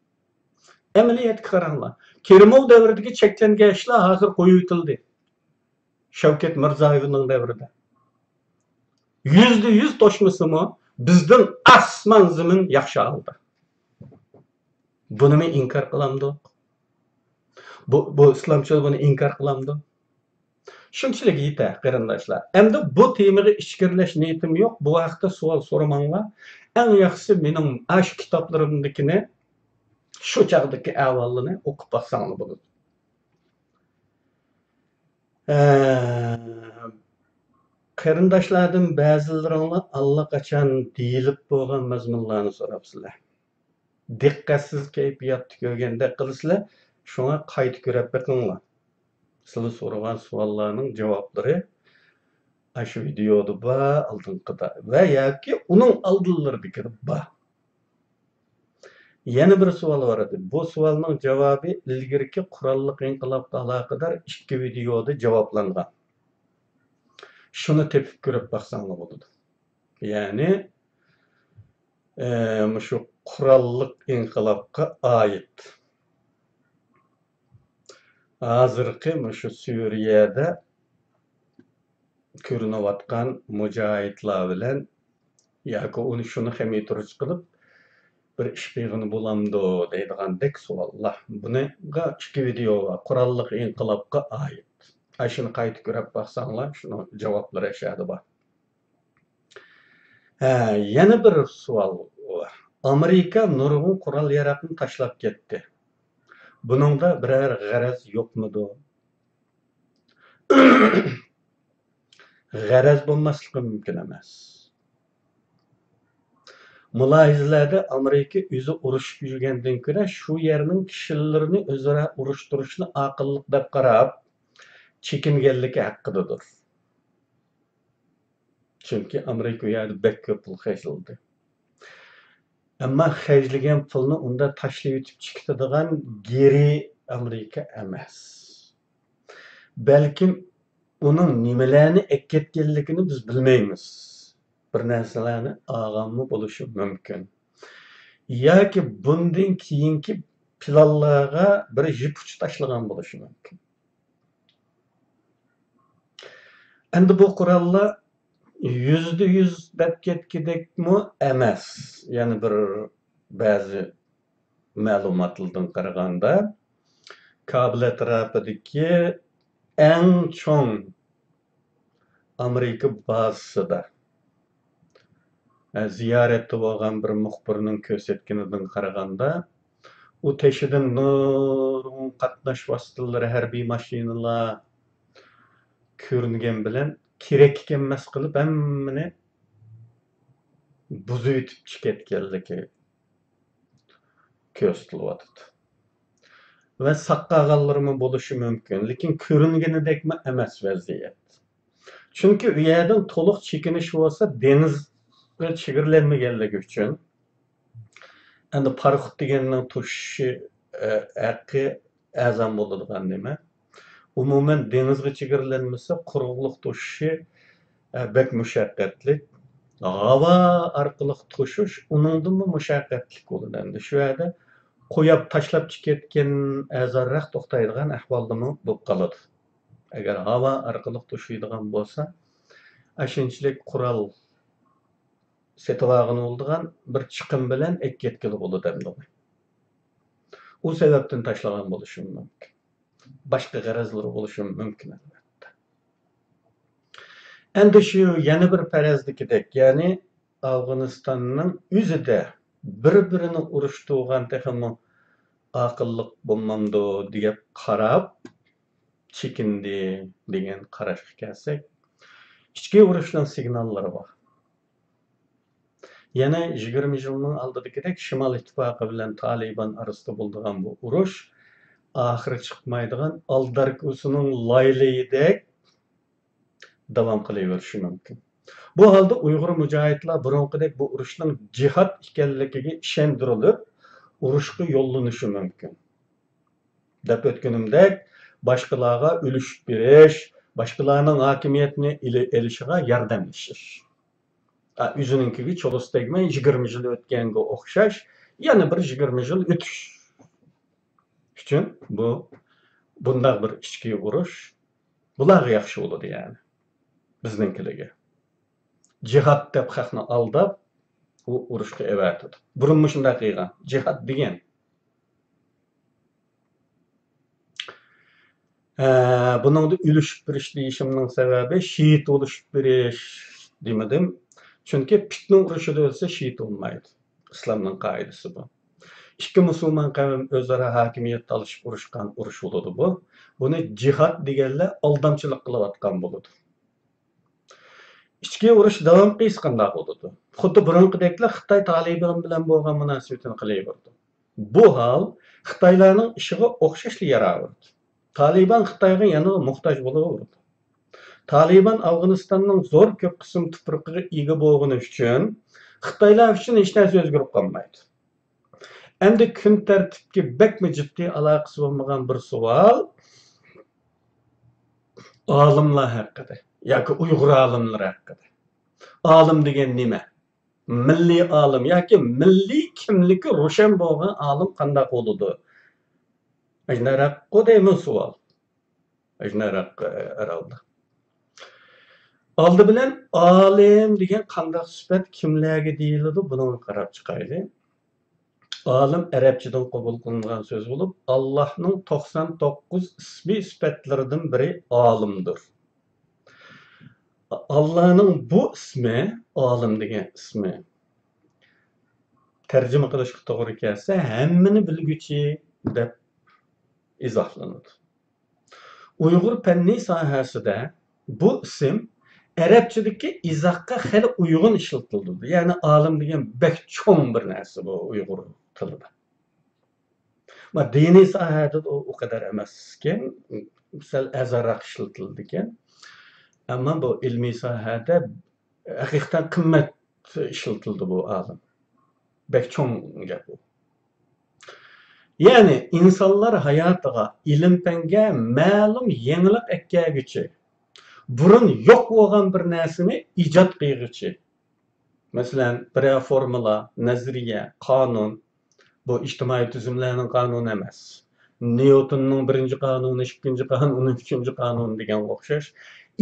ئەمەلىيەتكە قاراڭلار. كىرىموف دەۋرىدىكى چەكلەنگەن ئىشلار ھازىر قويۇۋېتىلدى. شەۋكەت مىرزىيېۋنىڭ دەۋرىدە. يۈزدە يۈز توشمىسىمۇ، بىزدىن ئاسمان زېمىن ياخشى ھالدا. بۇنىمۇ ئىنكار قىلامدۇق؟ بۇ، بۇ ئىسلامچىلار بۇنى ئىنكار قىلامدۇ؟ شۇنچىلىك يېتە، قېرىنداشلار. ئەمدى بۇ تېمىغا ئىچكىرىلەش نىيىتىم يوق. بۇ ھەقتە سوئال سورىماڭلار. ئەڭ ياخشىسى مېنىڭ ئاشۇ كىتابلىرىمدىكىنى، شۇ چاغدىكى ئەھۋاللىرىنى ئوقۇپ باقساڭلار بولىدۇ. ئە، قېرىنداشلاردىن بەزىلىرىڭلار ئاللىقاچان دېيىلىپ بولغان مەزمۇنلارنى سوراپسىلەر. دىققەتسىز كەيپىياتتا كۆرگەندەك قىلىسىلەر، شۇڭا قايتا كۆرۈپ بېقىڭلار. سىلەر سورىغان سوئاللارنىڭ جاۋابلىرى ئاشۇ ۋىدېئودا بار، ئالدىنقىدا ۋە ياكى ئۇنىڭ ئالدىنلىرىدىكىدە بار. يەنە بىر سوئال بار ئىدى. بۇ سوئالنىڭ جاۋابى ئىلگىرىكى قوراللىق ئىنقىلابقا ئالاقىدار ئىككى ۋىدېئودا جاۋابلانغان. شۇنى تېپىپ كۆرۈپ باقساڭلار بولىدۇ. يەنى، ئە، مۇشۇ قوراللىق ئىنقىلابقا ئائىت. ھازىرقى مۇشۇ سۈرىيەدە كۆرۈنۈۋاتقان مۇجاھىدلار بىلەن ياكى ئۇنى شۇنى خېمىتۇرۇچ قىلىپ بىر ئىش قىلغىنى بولامدۇ دەيدىغاندەك سوئاللار. بۇنىڭغا ئىككى ۋىدېئو بار، قوراللىق ئىنقىلابقا ئائىت. ئاشۇنى قايتا كۆرۈپ باقساڭلار، شۇنىڭ جاۋابلىرى ئەشەدە بار. ھە، يەنە بىر سوئال. ئامېرىكا نۇرغۇن قورال ياراغنى تاشلاپ كەتتى. بۇنىڭدا بىرەر غەرەز يوقمىدۇ؟ غەرەز بولماسلىقى مۇمكىن ئەمەس. مۇلاھىزىلەردە ئامېرىكا ئۆزى ئۇرۇشۇپ يۈرگەندىن كۆرە شۇ يەرنىڭ كىشىلىرىنى ئۆزئارا ئۇرۇشتۇرۇشنى ئاقىللىق دەپ قاراپ، چېكىنگەنلىكى ھەققىدىدۇر. چۈنكى ئامېرىكا ئۇ يەردە بەك كۆپ پۇل خەجلىدى. ئەمما خەجلىگەن پۇلنى ئۇندا تاشلىۋېتىپ چىقىدىغان گېرى ئامېرىكا ئەمەس. بەلكىم ئۇنىڭ نېمىلەرنى ئەكەتكەنلىكىنى بىز بىلمەيمىز. بىر نەرسىلەرنى ئالغانمۇ بولۇشى مۇمكىن. ياكى بۇندىن كېيىنكى پىلانلارغا بىر يىپ ئۇچى تاشلىغان بولۇشى مۇمكىن. ئەمدى بۇ قوراللار يۈزدە يۈز دەپ كەتكۈدەكمۇ ئەمەس. يەنە بىر بەزى مەلۇماتلاردىن قارىغاندا، كابۇل ئەتراپىدىكى ئەڭ چوڭ ئامېرىكا بازىسىدا زىيارەتتە بولغان بىر مۇخبىرنىڭ كۆرسەتكىنىدىن قارىغاندا، ئۇ تېشىدىن نۇرغۇن قاتناش ۋاسىتىلىرى، ھەربىي ماشىنىلار كۆرۈنگەن بىلەن، كېرەك ئىكەنمەس قىلىپ ھەممىنى بۇزۇۋېتىپ چىقىۋەتكەنلىكى كۆرسىتىلىۋاتىدۇ. ۋە ساقاغانلىرىمۇ بولۇشى مۇمكىن، لېكىن كۆرۈنگىنىدەكمۇ ئەمەس ۋەزىيەت. چۈنكى ئۇ يەردىن تولۇق چېكىنىش بولسا دېڭىزغا چېگرىلەنمىگەنلىكى ئۈچۈن، ئەمدى پاراخوت دېگەننىڭ توشۇشى، ئە، ھەققى ئەرزان بولىدىغان نېمە. ئومۇمەن دېڭىزغا چېگرىلەنمىسە، قۇرۇقلۇق توشۇشى، ئە، بەك مۇشەققەتلىك. ھاۋا ئارقىلىق توشۇش ئۇنىڭدىنمۇ مۇشەققەتلىك بولىدۇ. ئەمدى شۇ يەردە قويۇپ تاشلاپ چىقىۋەتكەن ئەرزانراق توختايدىغان ئەھۋالدىمۇ بولۇپ قالىدۇ. ئەگەر ھاۋا ئارقىلىق توشۇيدىغان بولسا، ئاشۇنچىلىك قورال سېتىۋالغىلى بولىدىغان بىر چىقىم بىلەن ئەكەتكىلى بولىدۇ ئەمدى. ئۇ سەۋەبتىن تاشلىغان بولۇشى مۇمكىن. باشقا غەرەزلىرى بولۇشى مۇمكىن، ئەلۋەتتە. ئەمدى شۇ يەنە بىر پەرەزدىكىدەك، يەنى ئافغانىستاننىڭ ئۆزىدە بىر-بىرىنى ئۇرۇشتۇرغان تېخىمۇ ئاقىللىق بولمامدۇ دەپ قاراپ چېكىندى دېگەن قاراشقا كەلسەك، ئىچكى ئۇرۇشنىڭ سىگناللىرى بار. يەنە يىگىرمە يىلنىڭ ئالدىدىكىدەك شىمال ئىتتىپاقى بىلەن تالىبان ئارىسىدا بولىدىغان بۇ ئۇرۇش ئاخىرى چىقمايدىغان ئالداركىسىنىڭ لايلىيىدەك داۋام قىلىۋېرىشى مۇمكىن. بۇ ھالدا ئۇيغۇر مۇجاھىدلار بۇرۇنقىدەك بۇ ئۇرۇشنىڭ جىھاد ئىكەنلىكىگە ئىشەندۈرۈلۈپ، ئۇرۇشقا يوللىنىشى مۇمكىن. دەپ ئۆتكىنىمدەك، باشقىلارغا ئۈلۈشۈپ بېرىش، باشقىلارنىڭ ھاكىمىيەتنى ئېلى-، ئېلىشىغا ياردەملىشىش. ئا، ئۆزىنىڭكىگە چولىسى تەگمەي، يىگىرمە يىل ئۆتكەنگە ئوخشاش، يەنە بىر يىگىرمە يىل ئۆتۈش ئۈچۈن بۇ، بۇنداق بىر ئىچكى ئۇرۇش بۇلارغا ياخشى بولىدۇ، يەنى بىزنىڭكىلىگە. جىھاد دەپ خەقنى ئالداپ، ئۇ ئۇرۇشقا ئەۋەتىدۇ. بۇرۇنمۇ شۇنداق قىلغان. جىھاد دېگەن. ئە، بۇنىڭدا ئۈلۈشۈپ بېرىش دېيىشىمنىڭ سەۋەبى، شېھىت ئۇلۇشۇپ بېرىش دېمىدىم. چۈنكى پىتنە ئۇرۇشىدا ئۆلسە، شېھىت بولمايدۇ. ئىسلامنىڭ قائىدىسى بۇ. ئىككى مۇسۇلمان قەۋم ئۆزئارا ھاكىمىيەت تالىشىپ ئۇرۇشقان ئۇرۇش بولىدۇ بۇ. بۇنى جىھاد دېگەنلەر ئالدامچىلىق قىلىۋاتقان بولىدۇ. ئىچكى ئۇرۇش داۋام قىلسا قانداق بولىدۇ؟ خۇددى بۇرۇنقىدەكلا خىتاي تالىبان بىلەن بولغان مۇناسىۋىتىنى قىلىۋېرىدۇ. بۇ ھال خىتايلارنىڭ ئىشىغا ئوخشاشلا ياراۋېرىدۇ. تالىبان خىتايغا يەنىلا موھتاج بولۇۋېرىدۇ. تالىبان ئافغانىستاننىڭ زور كۆپ قىسىم تۇپرىقىغا ئىگە بولغىنى ئۈچۈن خىتايلار ئۈچۈن ھېچ نەرسە ئۆزگىرىپ قالمايدۇ. ئەمدى كۈن تەرتىپكە بەكمۇ جىددىي ئالاقىسى بولمىغان بىر سوئال، ئالىملار ھەققىدە ياكى ئۇيغۇر ئالىملىرى ھەققىدە. ئالىم دېگەن نېمە؟ مىللىي ئالىم ياكى مىللىي كىملىكى روشەن بولغان ئالىم قانداق بولىدۇ؟ ئەجنەرەققۇ دەيمەن سوئال. ئەجنەرەققۇ ئەرالدا. ئالدى بىلەن ئالىم دېگەن قانداق سۈپەت، كىملەرگە دېيىلىدۇ، بۇنىڭغا قاراپ چىقايلى. ئالىم ئەرەبچىدىن قوبۇل قىلىنغان سۆز بولۇپ، ئاللاھنىڭ توقسان توققۇز ئىسمى سۈپەتلىرىدىن بىرى ئالىمدۇر. ئاللانىڭ بۇ ئىسمى، ئالىم دېگەن ئىسمى، تەرجىمە قىلىشقا توغرا كەلسە، ھەممىنى بىلگۈچى دەپ ئىزاھلىنىدۇ. ئۇيغۇر پەننىي ساھەسىدە بۇ ئىسىم ئەرەبچىدىكى ئىزاھقا خېلى ئۇيغۇن ئىشلىتىلىدۇ. يەنى ئالىم دېگەن بەك چوڭ بىر نەرسە بۇ ئۇيغۇر تىلىدا. ما دىنىي ساھەدە ئۇ، ئۇ قەدەر ئەمەسكەن، سەل ئەرزانراق ئىشلىتىلىدىكەن. ئەمما بۇ ئىلمىي ساھەدە ھەقىقەتەن قىممەت ئىشلىتىلىدۇ بۇ ئالىم. بەك چوڭ گەپ ئۇ. يەنى ئىنسانلار ھاياتىغا، ئىلىم-پەنگە مەلۇم يېڭىلىق ئەكەلگۈچى، بۇرۇن يوق بولغان بىر نەرسىنى ئىجاد قىلغۇچى. مەسىلەن، بىرەر فورمۇلا، نەزەرىيە، قانۇن، بۇ ئىجتىمائىي تۈزۈملەرنىڭ قانۇنى ئەمەس. نيۇتوننىڭ بىرىنچى قانۇنى، ئىككىنچى قانۇنى، ئۈچىنچى قانۇنى دېگەنگە ئوخشاش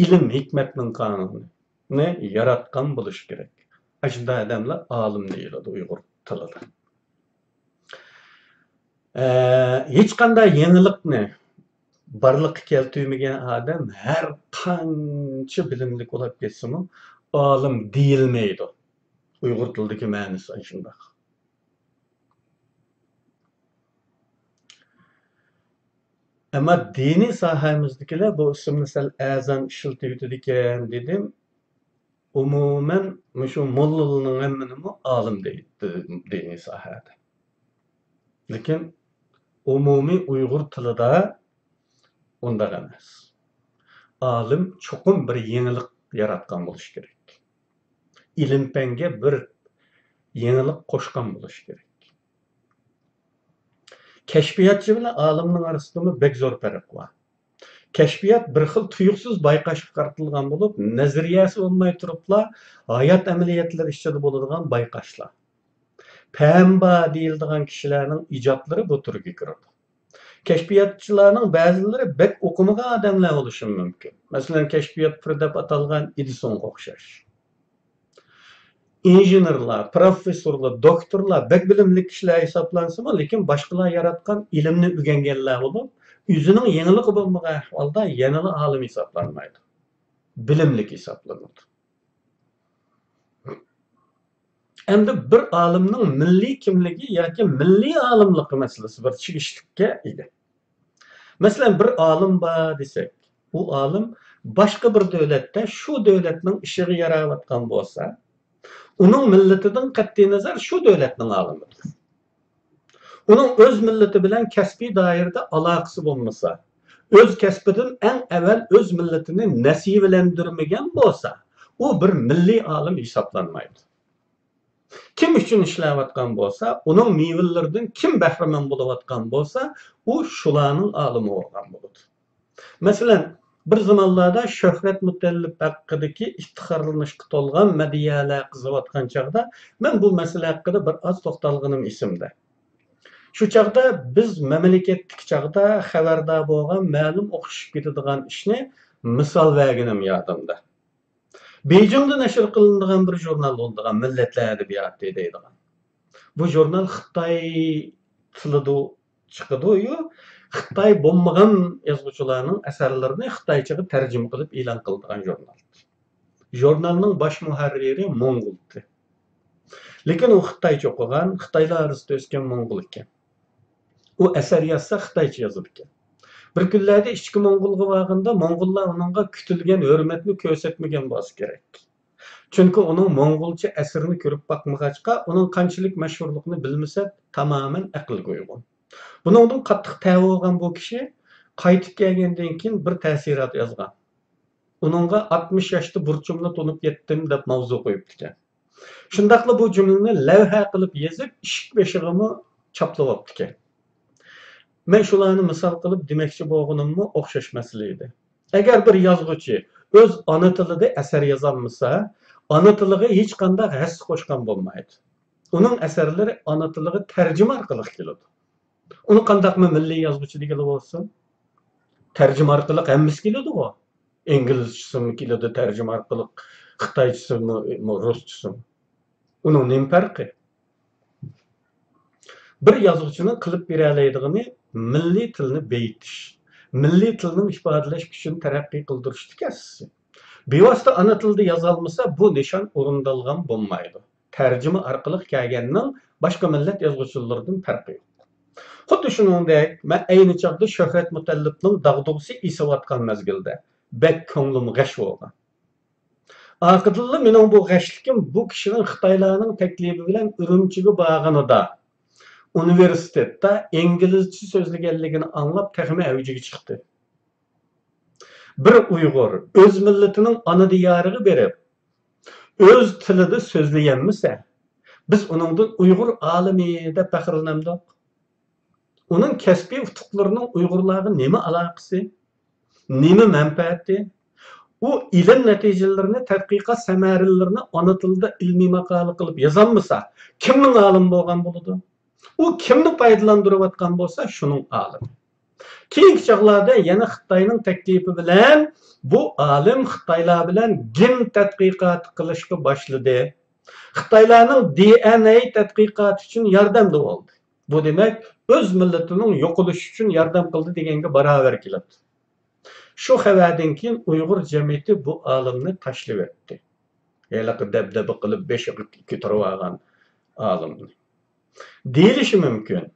ئىلىم-ھېكمەتنىڭ قانۇنىنى ياراتقان بولۇشى كېرەك. ئاشۇنداق ئادەملەر ئالىم دېيىلىدۇ ئۇيغۇر تىلىدا. ئە، ھېچقانداق يېڭىلىقنى بارلىققا كەلتۈرمىگەن ئادەم ھەر قانچە بىلىملىك بولۇپ كەتسىمۇ، ئالىم دېيىلمەيدۇ. ئۇيغۇر تىلىدىكى مەنىسى ئاشۇنداق. ئەمما دىنىي ساھەمىزدىكىلەر بۇ ئىسىمنى سەل ئەرزان ئىشلىتىۋېتىدىكەن دېدىم. ئومۇمەن، مۇشۇ موللىلارنىڭ ھەممىنىمۇ ئالىم دەيدۇ دىنىي ساھەدە. لېكىن ئومۇمىي ئۇيغۇر تىلىدا ئۇنداق ئەمەس. ئالىم چوقۇم بىر يېڭىلىق ياراتقان بولۇشى كېرەك. ئىلىم-پەنگە بىر يېڭىلىق قوشقان بولۇشى كېرەك. كەشپىياتچى بىلەن ئالىمنىڭ ئارىسىدىمۇ بەك زور پەرق بار. كەشپىيات بىر خىل تۇيۇقسىز بايقاشقا قارىتىلغان بولۇپ، نەزەرىيەسى بولماي تۇرۇپلا ھايات ئەمەلىيەتلىرى ئىچىدە بولىدىغان بايقاشلار. پەم بار دېيىلىدىغان كىشىلەرنىڭ ئىجادلىرى بۇ تۈرگە كىرىدۇ. كەشپىياتچىلارنىڭ بەزىلىرى بەك ئوقۇمىغان ئادەملەر بولۇشى مۇمكىن. مەسىلەن، كەشپىياتپىرى دەپ ئاتالغان ئېدىسونغا ئوخشاش. ئىنژېنېرلار، پروفېسسورلار، دوكتورلار بەك بىلىملىك كىشىلەر ھېسابلانسىمۇ، لېكىن باشقىلار ياراتقان ئىلىمنى ئۆگەنگەنلەر بولۇپ، ئۆزىنىڭ يېڭىلىقى بولمىغان ئەھۋالدا يەنىلا ئالىم ھېسابلانمايدۇ. بىلىملىك ھېسابلىنىدۇ. ئەمدى بىر ئالىمنىڭ مىللىي كىملىكى ياكى مىللىي ئالىملىقى مەسىلىسى بىر چىگىشلىككە ئىگە. مەسىلەن، بىر ئالىم بار دېسەك، ئۇ ئالىم باشقا بىر دۆلەتتە شۇ دۆلەتنىڭ ئىشىغا ياراۋاتقان بولسا، ئۇنىڭ مىللىتىدىن قەتئىينەزەر شۇ دۆلەتنىڭ ئالىمىدۇر. ئۇنىڭ ئۆز مىللىتى بىلەن كەسپىي دائىرىدە ئالاقىسى بولمىسا، ئۆز كەسپىدىن ئەڭ ئەۋەل ئۆز مىللىتىنى نەسىۋىلەندۈرمىگەن بولسا، ئۇ بىر مىللىي ئالىم ھېسابلانمايدۇ. كىم ئۈچۈن ئىشلەۋاتقان بولسا، ئۇنىڭ مېۋىلىرىدىن كىم بەھرىمەن بولۇۋاتقان بولسا، ئۇ شۇلارنىڭ ئالىمى بولغان بولىدۇ. مەسىلەن، بىر زامانلاردا شۆھرەت مۇتەللىپ ھەققىدىكى ئىپتىخارلىنىشقا تولغان مەدھىيەلەر قىزىۋاتقان چاغدا، مەن بۇ مەسىلە ھەققىدە بىر ئاز توختالغىنىم ئېسىمدە. شۇ چاغدا بىز مەملىكەتتىكى چاغدا خەۋەردار بولغان مەلۇم ئوخشىشىپ كېتىدىغان ئىشنى مىسال بەرگىنىم يادىمدا. بېيجىڭدا نەشر قىلىنىدىغان بىر ژۇرنال بولىدىغان، مىللەتلەر ئەدەبىياتى دەيدىغان. بۇ ژۇرنال خىتاي تىلىدا چىقىدۇ-يۇ، خىتاي بولمىغان يازغۇچىلارنىڭ ئەسەرلىرىنى خىتايچىغا تەرجىمە قىلىپ ئېلان قىلىدىغان ژۇرنال. ژۇرنالنىڭ باش مۇھەررىرى موڭغۇلتى. لېكىن ئۇ خىتايچە ئوقۇغان، خىتايلار ئارىسىدا ئۆسكەن موڭغۇل ئىكەن. ئۇ ئەسەر يازسا خىتايچە يازىدىكەن. بىر كۈنلەردە ئىچكى موڭغۇلغا بارغاندا موڭغۇللار ئۇنىڭغا كۈتۈلگەن ھۆرمەتنى كۆرسەتمىگەن بولسا كېرەك. چۈنكى ئۇنىڭ موڭغۇلچە ئەسىرىنى كۆرۈپ باقمىغاچقا، ئۇنىڭ قانچىلىك مەشھۇرلۇقنى بىلمىسە، تامامەن ئەقىلگە ئۇيغۇن. بۇنىڭدىن قاتتىق تەۋە بولغان بۇ كىشى قايتىپ كەلگەندىن كېيىن بىر تەسىرات يازغان. ئۇنىڭغا «ئاتمىش ياشتا بۇرچۇمنى تونۇپ يەتتىم» دەپ ماۋزۇ قويۇپتىكەن. شۇنداقلا بۇ جۈملىنى لەۋھە قىلىپ يېزىپ، ئىشىك بېشىغىمۇ چاپلىۋاپتىكەن. مەن شۇلارنى مىسال قىلىپ دېمەكچى بولغىنىممۇ ئوخشاش مەسىلە ئىدى. ئەگەر بىر يازغۇچى ئۆز ئانا تىلىدا ئەسەر يازالمىسا، ئانا تىلىغا ھېچقانداق ھەسسە قوشقان بولمايدۇ. ئۇنىڭ ئەسەرلىرى ئانا تىلىغا تەرجىمە ئارقىلىق كېلىدۇ. ئۇنى قانداقمۇ مىللىي يازغۇچى دېگىلى بولسۇن؟ تەرجىمە ئارقىلىق ھەممىسى كېلىدىغۇ. ئىنگلىزچىسىمۇ كېلىدۇ تەرجىمە ئارقىلىق، خىتايچىسىمۇ، رۇسچىسىمۇ. ئۇنىڭ نېمە پەرقى؟ بىر يازغۇچىنىڭ قىلىپ بېرەلەيدىغىنى مىللىي تىلنى بېيىتىش، مىللىي تىلنىڭ ئىپادىلەش كۈچىنى تەرەققىي قىلدۇرۇشتىكى ئەساسى. بىۋاسىتە ئانا تىلدا يازالمىسا، بۇ نىشان ئورۇندالغان بولمايدۇ. تەرجىمە ئارقىلىق كەلگەننىڭ باشقا مىللەت يازغۇچىلىرىدىن پەرقى يوق. خۇددى شۇنىڭدەك، مەن ئەينى چاغدا شۆھرەت مۇتەللىپنىڭ داغدۇغىسى ئېسىۋاتقان مەزگىلدە بەك كۆڭلۈم غەش بولغان. ئارقىدىنلا مېنىڭ بۇ غەشلىكىم بۇ كىشىنىڭ خىتايلارنىڭ تەكلىپى بىلەن ئۈرۈمچىگە بارغىنىدا، ئۇنىۋېرسىتېتتا ئىنگلىزچە سۆزلىگەنلىكىنى ئاڭلاپ تېخىمۇ ئەۋجىگە چىقتى. بىر ئۇيغۇر ئۆز مىللىتىنىڭ ئانا دىيارىغا بېرىپ، ئۆز تىلىدا سۆزلىيەلمىسە، بىز ئۇنىڭدىن ئۇيغۇر ئالىمى دەپ پەخىرلىنەمدۇق؟ ئۇنىڭ كەسپىي ئۇتۇقلىرىنىڭ ئۇيغۇرلارغا نېمە ئالاقىسى؟ نېمە مەنپەئەتى؟ ئۇ ئىلىم نەتىجىلىرىنى، تەتقىقات سەمەرىلىرىنى ئانا تىلدا ئىلمىي ماقالە قىلىپ يازالمىسا، كىمنىڭ ئالىمى بولغان بولىدۇ؟ ئۇ كىمنى پايدىلاندۇرۇۋاتقان بولسا، شۇنىڭ ئالىمى. كېيىنكى چاغلاردا يەنە خىتاينىڭ تەكلىپى بىلەن بۇ ئالىم خىتايلار بىلەن گېن تەتقىقاتى قىلىشقا باشلىدى. خىتايلارنىڭ دى ئېن ئەي تەتقىقاتى ئۈچۈن ياردەمدە بولدى. بۇ دېمەك، ئۆز مىللىتىنىڭ يوقىلىشى ئۈچۈن ياردەم قىلدى دېگەنگە باراۋەر كېلىدۇ. شۇ خەۋەردىن كېيىن ئۇيغۇر جەمئىيىتى بۇ ئالىمنى تاشلىۋەتتى. ھېلىقى دەبدەبە قىلىپ بېشىغا كۆتۈرۈۋالغان ئالىمنى. دېيىلىشى مۇمكىن،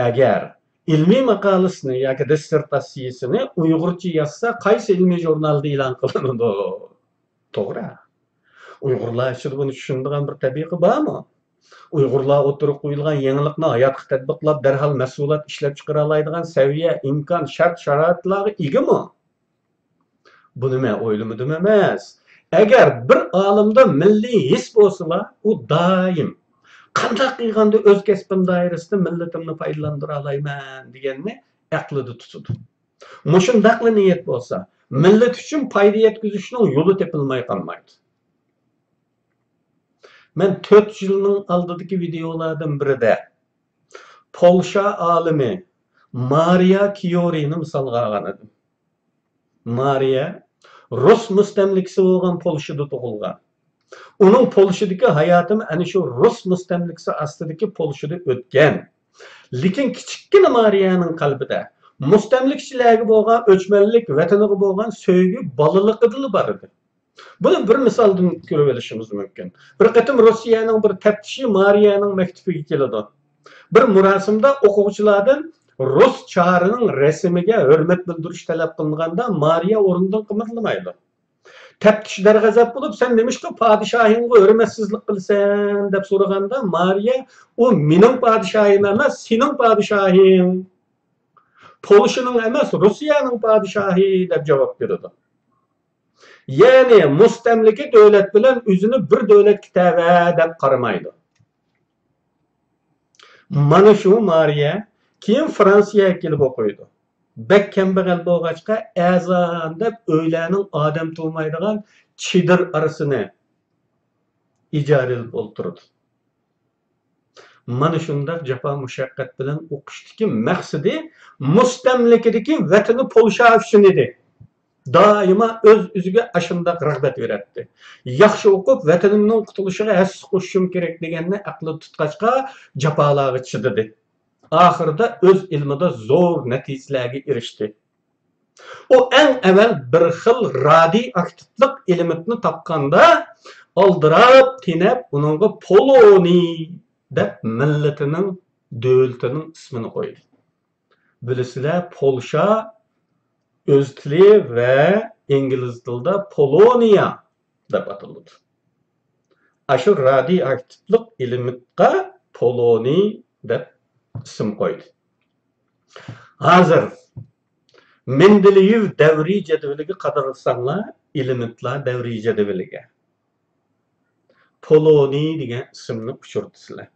ئەگەر ئىلمىي ماقالىسىنى ياكى دىسسېرتاتسىيىسىنى ئۇيغۇرچە يازسا، قايسى ئىلمىي ژۇرنالدا ئېلان قىلىنىدۇ؟ توغرا. ئۇيغۇرلار ئىچىدە بۇنى چۈشىنىدىغان بىر تەبىقە بارمۇ؟ ئۇيغۇرلار ئوتتۇرىغا قويۇلغان يېڭىلىقنى ھاياتقا تەتبىقلاپ، دەرھال مەھسۇلات ئىشلەپچىقىرالايدىغان سەۋىيە، ئىمكان، شەرت، شارائىتلارغا ئىگىمۇ؟ بۇنى مەن ئويلىمىدىم ئەمەس. ئەگەر بىر ئالىمدا مىللىي ھېس بولسىلا، ئۇ دائىم، قانداق قىلغاندا ئۆز كەسپىم دائىرىسىدە مىللىتىمنى پايدىلاندۇرالايمەن دېگەننى ئەقلىدە تۇتىدۇ. مۇشۇنداقلا نىيەت بولسا، مىللەت ئۈچۈن پايدا يەتكۈزۈشنىڭ يولى تېپىلماي قالمايدۇ. مەن تۆت يىلنىڭ ئالدىدىكى ۋىدېئولاردىن بىرىدە پولشا ئالىمى مارىيا كىيورىنى مىسالغا ئالغان ئىدىم. مارىيە رۇس مۇستەملىكىسى بولغان پولشىدا تۇغۇلغان. ئۇنىڭ پولشىدىكى ھاياتىمۇ ئەنە شۇ رۇس مۇستەملىكىسى ئاستىدىكى پولشىدا ئۆتكەن. لېكىن كىچىككىنە مارىيەنىڭ قەلبىدە مۇستەملىكىچىلەرگە بولغان ئۆچمەنلىك، ۋەتىنىگە بولغان سۆيگۈ بالىلىقىدىلا بار ئىدى. بۇنى بىر مىسالدىن كۆرۈۋېلىشىمىز مۇمكىن. بىر قېتىم روسىيەنىڭ بىر تەپتىشى مارىيەنىڭ مەكتىپىگە كېلىدۇ. بىر مۇراسىمدا ئوقۇغۇچىلاردىن رۇس چارىنىڭ رەسىمىگە ھۆرمەت بىلدۈرۈش تەلەپ قىلىنغاندا، مارىيە ئورنىدىن قىمىرلىمايدۇ. تەپتىش دەرغەزەپ بولۇپ، «سەن نېمىشقا پادىشاھىڭغا ھۆرمەتسىزلىك قىلىسەن؟» دەپ سورىغاندا، مارىيە، «ئۇ مېنىڭ پادىشاھىم ئەمەس، سېنىڭ پادىشاھىڭ. پولشىنىڭ ئەمەس، روسىيەنىڭ پادىشاھى» دەپ جاۋاب بېرىدۇ. يەنى مۇستەملىكە دۆلەت بىلەن ئۆزىنى بىر دۆلەتكە تەۋە دەپ قارىمايدۇ. مانا شۇ مارىيە كېيىن فرانسىيەگە كېلىپ ئوقۇيدۇ. بەك كەمبەغەل بولغاچقا، ئەرزان دەپ ئۆيلەرنىڭ ئادەم تۇرمايدىغان چېدىر ئارىسىنى ئىجارە ئېلىپ ئولتۇرىدۇ. مانا شۇنداق جاپا مۇشەققەت بىلەن ئوقۇشتىكى مەقسىتى مۇستەملىكىدىكى ۋەتىنى پولشا ئۈچۈن ئىدى. دائىما ئۆز-ئۆزىگە ئاشۇنداق رىغبەت بېرەتتى. ياخشى ئوقۇپ، ۋەتىنىمنىڭ قۇتۇلۇشىغا ھەسسە قوشۇشۇم كېرەك دېگەننى ئەقلىدە تۇتقاچقا، جاپالارغا چىدىدى. ئاخىرىدا ئۆز ئىلمىدا زور نەتىجىلەرگە ئېرىشتى. ئۇ ئەڭ ئەۋۋەل بىر خىل رادىئاكتىپلىق ئېلېمېنتنى تاپقاندا، ئالدىراپ، تېنەپ، ئۇنىڭغا پولونىي دەپ مىللىتىنىڭ، دۆلىتىنىڭ ئىسمىنى قويدى. بىلىسىلەر، پولشا ئۆز تىلى ۋە ئىنگلىز تىلىدا پولونىيە دەپ ئاتىلىدۇ. ئاشۇ رادىئاكتىپلىق ئېلېمېنتقا پولونىي دەپ ئىسىم قويدى. ھازىر مېندېلېيېۋ دەۋرىي جەدۋىلىگە قارىساڭلار، ئېلېمېنتلار دەۋرىي جەدۋىلىگە پولونىي دېگەن ئىسىمنى ئۇچرىتىسىلەر.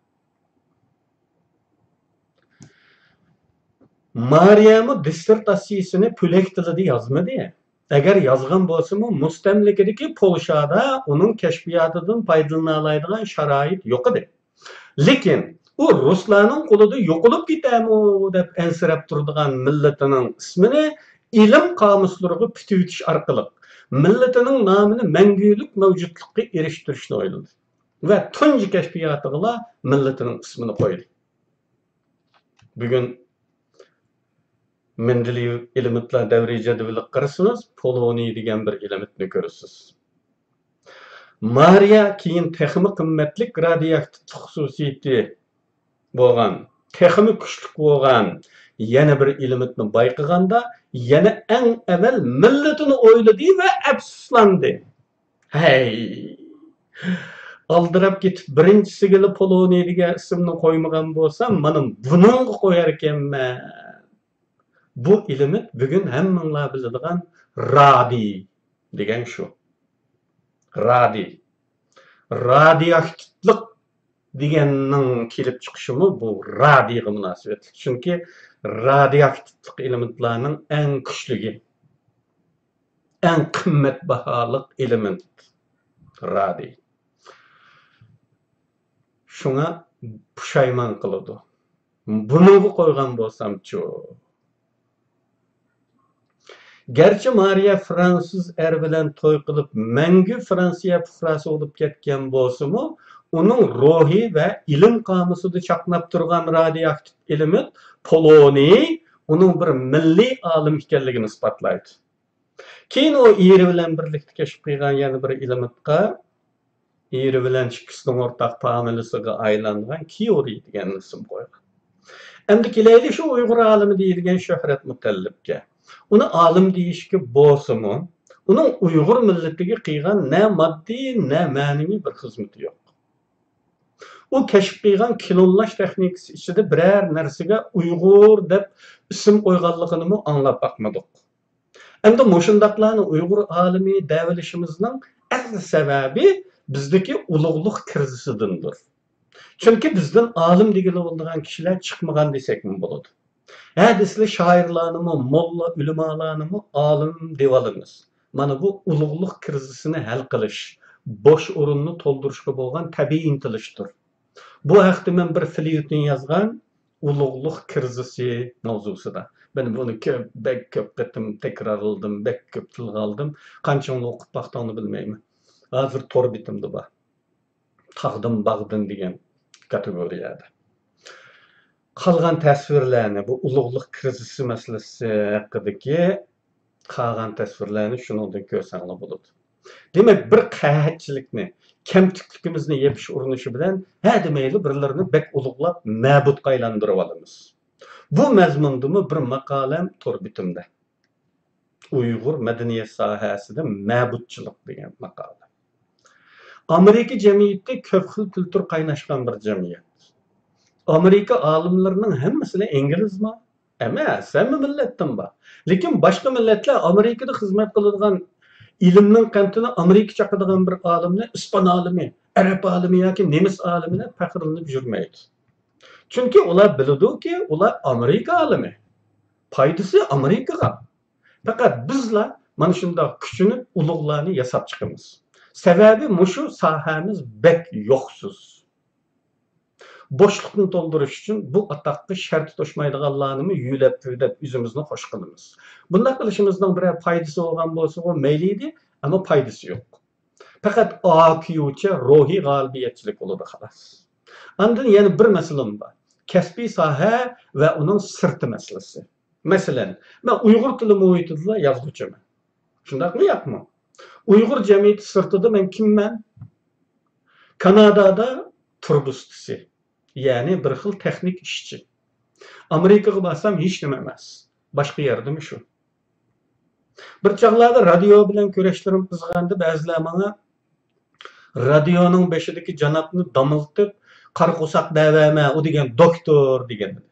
مارىيەمۇ دىسسېرتاتسىيىسىنى پۆلەك تىلىدا يازمىدى. ئەگەر يازغان بولسىمۇ، مۇستەملىكىدىكى پولشادا ئۇنىڭ كەشپىياتىدىن پايدىلىنالايدىغان شارائىت يوق ئىدى. لېكىن ئۇ رۇسلارنىڭ قولىدا يوقىلىپ كېتەرمۇ دەپ ئەنسىرەپ تۇرىدىغان مىللىتىنىڭ ئىسمىنى ئىلىم قامۇسلىرىغا پۈتۈۋېتىش ئارقىلىق مىللىتىنىڭ نامىنى مەڭگۈلۈك مەۋجۇتلۇققا ئېرىشتۈرۈشنى ئويلىدى ۋە تۇنجى كەشپىياتىغىلا مىللىتىنىڭ ئىسمىنى قويدى. بۈگۈن مېندېلېيېۋ ئېلېمېنتلار دەۋرىي جەدۋىلىگە قارىسىڭىز، پولونىي دېگەن بىر ئېلېمېنتنى كۆرىسىز. مارىيا كېيىن تېخىمۇ قىممەتلىك رادىيوئاكتىپلىق خۇسۇسىيىتى بولغان، تېخىمۇ كۈچلۈك بولغان يەنە بىر ئېلېمېنتنى بايقىغاندا، يەنە ئەڭ ئەۋۋەل مىللىتىنى ئويلىدى ۋە ئەپسۇسلاندى. ھەي، ئالدىراپ كېتىپ، بىرىنچىسىگىلا پولونىي دېگەن ئىسىمنى قويمىغان بولسام، مانا بۇنىڭغا قوياركەنمەن. بۇ ئېلېمېنت بۈگۈن ھەممىڭلار بىلىدىغان رادىي دېگەن شۇ. رادىي. رادىيوئاكتىپلىق دېگەننىڭ كېلىپ چىقىشىمۇ بۇ رادىيغا مۇناسىۋەتلىك. چۈنكى رادىيوئاكتىپلىق ئېلېمېنتلارنىڭ ئەڭ كۈچلۈكى، ئەڭ قىممەت باھالىق ئېلېمېنت رادىي. شۇڭا پۇشايمان قىلىدۇ. بۇنىڭغا قويغان بولسامچۇ؟ گەرچە مارىيا فرانسۇز ئەر بىلەن توي قىلىپ، مەڭگۈ فرانسىيە پۇقراسى بولۇپ كەتكەن بولسىمۇ، ئۇنىڭ روھى ۋە ئىلىم قامۇسىدا چاقناپ تۇرغان رادىيوئاكتىپ ئېلېمېنت پولونىي ئۇنىڭ بىر مىللىي ئالىم ئىكەنلىكىنى ئىسپاتلايدۇ. كېيىن ئۇ ئېرى بىلەن بىرلىكتە كەشىپ قىلغان يەنە بىر ئېلېمېنتقا، ئېرى بىلەن ئىككىسىنىڭ ئورتاق فامىلىسىغا ئايلانغان كيۇرى دېگەن ئىسىم قويغان. ئەمدى كېلەيلى شۇ ئۇيغۇر ئالىمى دېيىلگەن شۆھرەت مۇتەللىپكە. ئۇنى ئالىم دېيىشكە بولسىمۇ، ئۇنىڭ ئۇيغۇر مىللىتىگە قىلغان نە ماددىي، نە مەنىۋى بىر خىزمىتى يوق. ئۇ كەشىپ قىلغان كلونلاش تېخنىكىسى ئىچىدە بىرەر نەرسىگە ئۇيغۇر دەپ ئىسىم قويغانلىقىنىمۇ ئاڭلاپ باقمىدۇق. ئەمدى مۇشۇنداقلارنى ئۇيغۇر ئالىمى دەۋېلىشىمىزنىڭ ئەسلى سەۋەبى بىزدىكى ئۇلۇغلۇق كىرىزىسىدىندۇر. چۈنكى بىزدىن ئالىم دېگىلى بولىدىغان كىشىلەر چىقمىغان دېسەكمۇ بولىدۇ. ھە دېسىلى شائىرلارنىمۇ، موللا، ئۆلىمالارنىمۇ ئالىم دېۋالىمىز. مانا بۇ ئۇلۇغلۇق كىرىزىسىنى ھەل قىلىش، بوش ئورۇننى تولدۇرۇشقا بولغان تەبىئىي ئىنتىلىشتۇر. بۇ ھەقتە مەن بىر فليۇتون يازغان، ئۇلۇغلۇق كىرىزىسى ماۋزۇسىدا. مەن بۇنى كۆپ، بەك كۆپ قېتىم تەكرارلىدىم، بەك كۆپ تىلغا ئالدىم. قانچىڭنى ئوقۇپ باقتىڭنى بىلمەيمەن. ھازىر تور بېتىمدە بار. تاغدىن باغدىن دېگەن كاتېگورىيەدە. قالغان تەسۋىرلەرنى، بۇ ئۇلۇغلۇق كىرىزىسى مەسىلىسى ھەققىدىكى قالغان تەسۋىرلەرنى شۇنىڭدىن كۆرسەڭلار بولىدۇ. دېمەك، بىر قەھەتچىلىكنى، كەمتۈكلۈكىمىزنى يېپىش ئۇرۇنۇشى بىلەن ھە دېمەيلى بىرلىرىنى بەك ئۇلۇغلاپ، مەبۇتقا ئايلاندۇرۇۋالىمىز. بۇ مەزمۇندىمۇ بىر ماقالەم تور بېتىمدە. ئۇيغۇر مەدەنىيەت ساھەسىدە مەبۇتچىلىق دېگەن ماقالە. ئامېرىكا جەمئىيىتى كۆپ خىل كۈلتۈر قايناشقان بىر جەمئىيەت. ئامېرىكا ئالىملىرىنىڭ ھەممىسىلا ئىنگلىزمۇ؟ ئەمەس، ھەممە مىللەتتىن بار. لېكىن باشقا مىللەتلەر ئامېرىكىدا خىزمەت قىلىدىغان، ئىلىمنىڭ قەنتىنى ئامېرىكا چاقىدىغان بىر ئالىمنى ئىسپان ئالىمى، ئەرەب ئالىمى ياكى نېمىس ئالىمى دەپ پەخىرلىنىپ يۈرمەيدۇ. چۈنكى ئۇلار بىلىدۇكى، ئۇلار ئامېرىكا ئالىمى. پايدىسى ئامېرىكىغا. پەقەت بىزلا مانا شۇنداق كۈچىنىپ ئۇلۇغلارنى ياساپ چىقىمىز. سەۋەبى مۇشۇ ساھەمىز بەك يوقسۇز. بوشلۇقنى تولدۇرۇش ئۈچۈن بۇ ئاتاققا شەرتى توشمايدىغانلارنىمۇ يۆلەپ-پۈۋلەپ ئۆزىمىزنى خوش قىلىمىز. بۇنداق قىلىشىمىزنىڭ بىرەر پايدىسى بولغان بولسىغۇ مەيلى ئىدى، ئەمما پايدىسى يوق. پەقەت ئاكىيۇچە روھىي غالىبىيەتچىلىك بولىدۇ، خالاس. ئاندىن يەنە بىر مەسىلىمۇ بار. كەسپىي ساھە ۋە ئۇنىڭ سىرتى مەسىلىسى. مەسىلەن، مەن ئۇيغۇر تىلى مۇھىتىدىلا يازغۇچىمەن. شۇنداقمۇ ياقمۇ؟ ئۇيغۇر جەمئىيىتى سىرتىدا مەن كىممەن؟ كانادادا تۇرۇبا ئۇستىسى، يەنى بىر خىل تېخنىك ئىشچى. ئامېرىكىغا بارسام ھېچنېمە ئەمەس. باشقا يەردىمۇ شۇ. بىر چاغلاردا رادىيو بىلەن كۈرەشلىرىم قىزغاندى، بەزىلەر ماڭا رادىيونىڭ بېشىدىكى جانابنى دامىلىتىپ، «قارا قورساق دەۋەرمە، ئۇ دېگەن دوكتور» دېگەن ئىدى.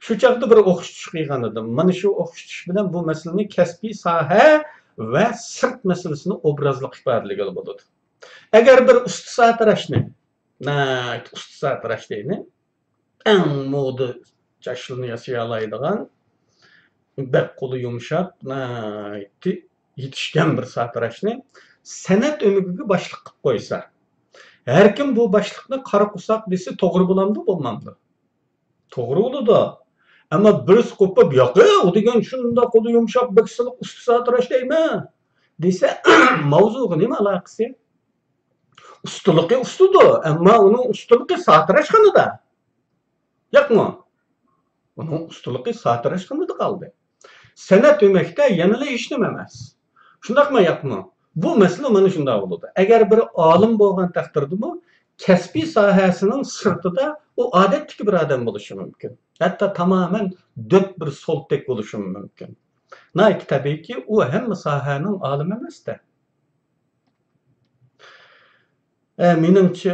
شۇ چاغدا بىر ئوخشىتىش قىلغان ئىدىم. مانا شۇ ئوخشىتىش بىلەن بۇ مەسىلىنى كەسپىي ساھە ۋە سىرت مەسىلىسىنى ئوبرازلىق ئىپادىلىگىلى بولىدۇ. ئەگەر بىر ئۇستا ساتىراشنى، ناھايىتى ئۇستا ساتىراش دەيلى، ئەڭ مودا چاچلىرىنى ياسىيالايدىغان، بەك قولى يۇمشاق، ناھايىتى يېتىشكەن بىر ساتىراشنى سەنئەت ئۆمىكىگە باشلىق قىلىپ قويسا، ھەركىم بۇ باشلىقنى قارا قورساق دېسە توغرا بولامدۇ، بولمامدۇ؟ توغرا بولىدۇ. ئەمما بىرسى قوپۇپ، «ياق، ئۇ دېگەن شۇنداق قولى يۇمشاق، بەك سىلىق ئۇستا ساتىراش دەيمەن» دېسە، ماۋزۇغا نېمە ئالاقىسى؟ ئۇستىلىقى ئۇستىدۇر، ئەمما ئۇنىڭ ئۇستىلىقى ساتىراشخانىدا. ياقمۇ؟ ئۇنىڭ ئۇستىلىقى ساتىراشخانىدا قالدى. سەنئەت دېمەكتە يەنىلا ھېچنېمە ئەمەس. شۇنداقمۇ ياقمۇ؟ بۇ مەسىلە مانا شۇنداق بولىدۇ. ئەگەر بىر ئالىم بولغان تەقدىردىمۇ، كەسپىي ساھەسىنىڭ سىرتىدا ئۇ ئادەتتىكى بىر ئادەم بولۇشى مۇمكىن. ھەتتا تامامەن دۆت بىر سولتەك بولۇشى مۇمكىن. ناھايىتى تەبىئىيكى، ئۇ ھەممە ساھەنىڭ ئالىمى ئەمەستە. ئە، مېنىڭچە،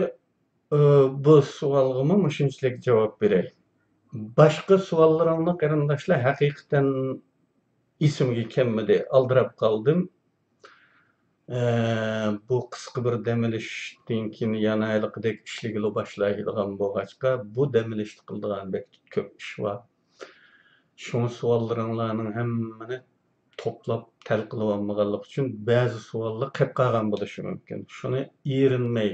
ئە، بۇ سوئالغىمۇ مۇشۇنچىلىك جاۋاب بېرەي. باشقا سوئاللىرىڭنى، قېرىنداشلار، ھەقىقەتەن ئېسىمگە كەلمىدى، ئالدىراپ قالدىم. ئە، بۇ قىسقا بىر دەم ئېلىشتىن كېيىن يەنە ھېلىقىدەك ئىشلىگىلى باشلايدىغان بولغاچقا، بۇ دەم ئېلىشتا قىلىدىغان بەك كۆپ ئىش بار. شۇڭا سوئاللىرىڭلارنىڭ ھەممىنى توپلاپ تەل قىلىۋالمىغانلىقى ئۈچۈن بەزى سوئاللار قېلىپ قالغان بولۇشى مۇمكىن. شۇنى ئېرىنمەي،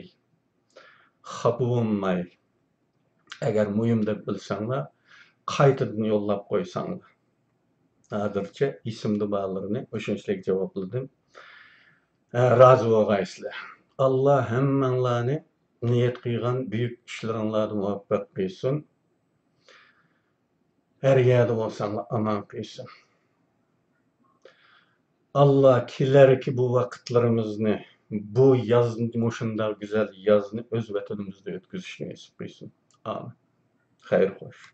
خاپا بولماي، ئەگەر مۇھىم دەپ بىلسەڭلار، قايتىدىن يوللاپ قويساڭلار. ھازىرچە ئېسىمدە بارلىرىنى ئاشۇنچىلىك جاۋابلىدىم. ھە، رازى بولغايسىلەر. ئاللا ھەممەڭلارنى نىيەت قىلغان بۈيۈك ئىشلىرىڭلاردا مۇۋەپپەق قىلسۇن. ھەر يەردە بولساڭلار ئامان قىلسۇن. ئاللا كېلەركى بۇ ۋاقىتلىرىمىزنى، بۇ يازنى، مۇشۇنداق گۈزەل يازنى ئۆز ۋەتىنىمىزدە ئۆتكۈزۈشنى نېسىپ قىلسۇن. ئامىن. خەير خوش.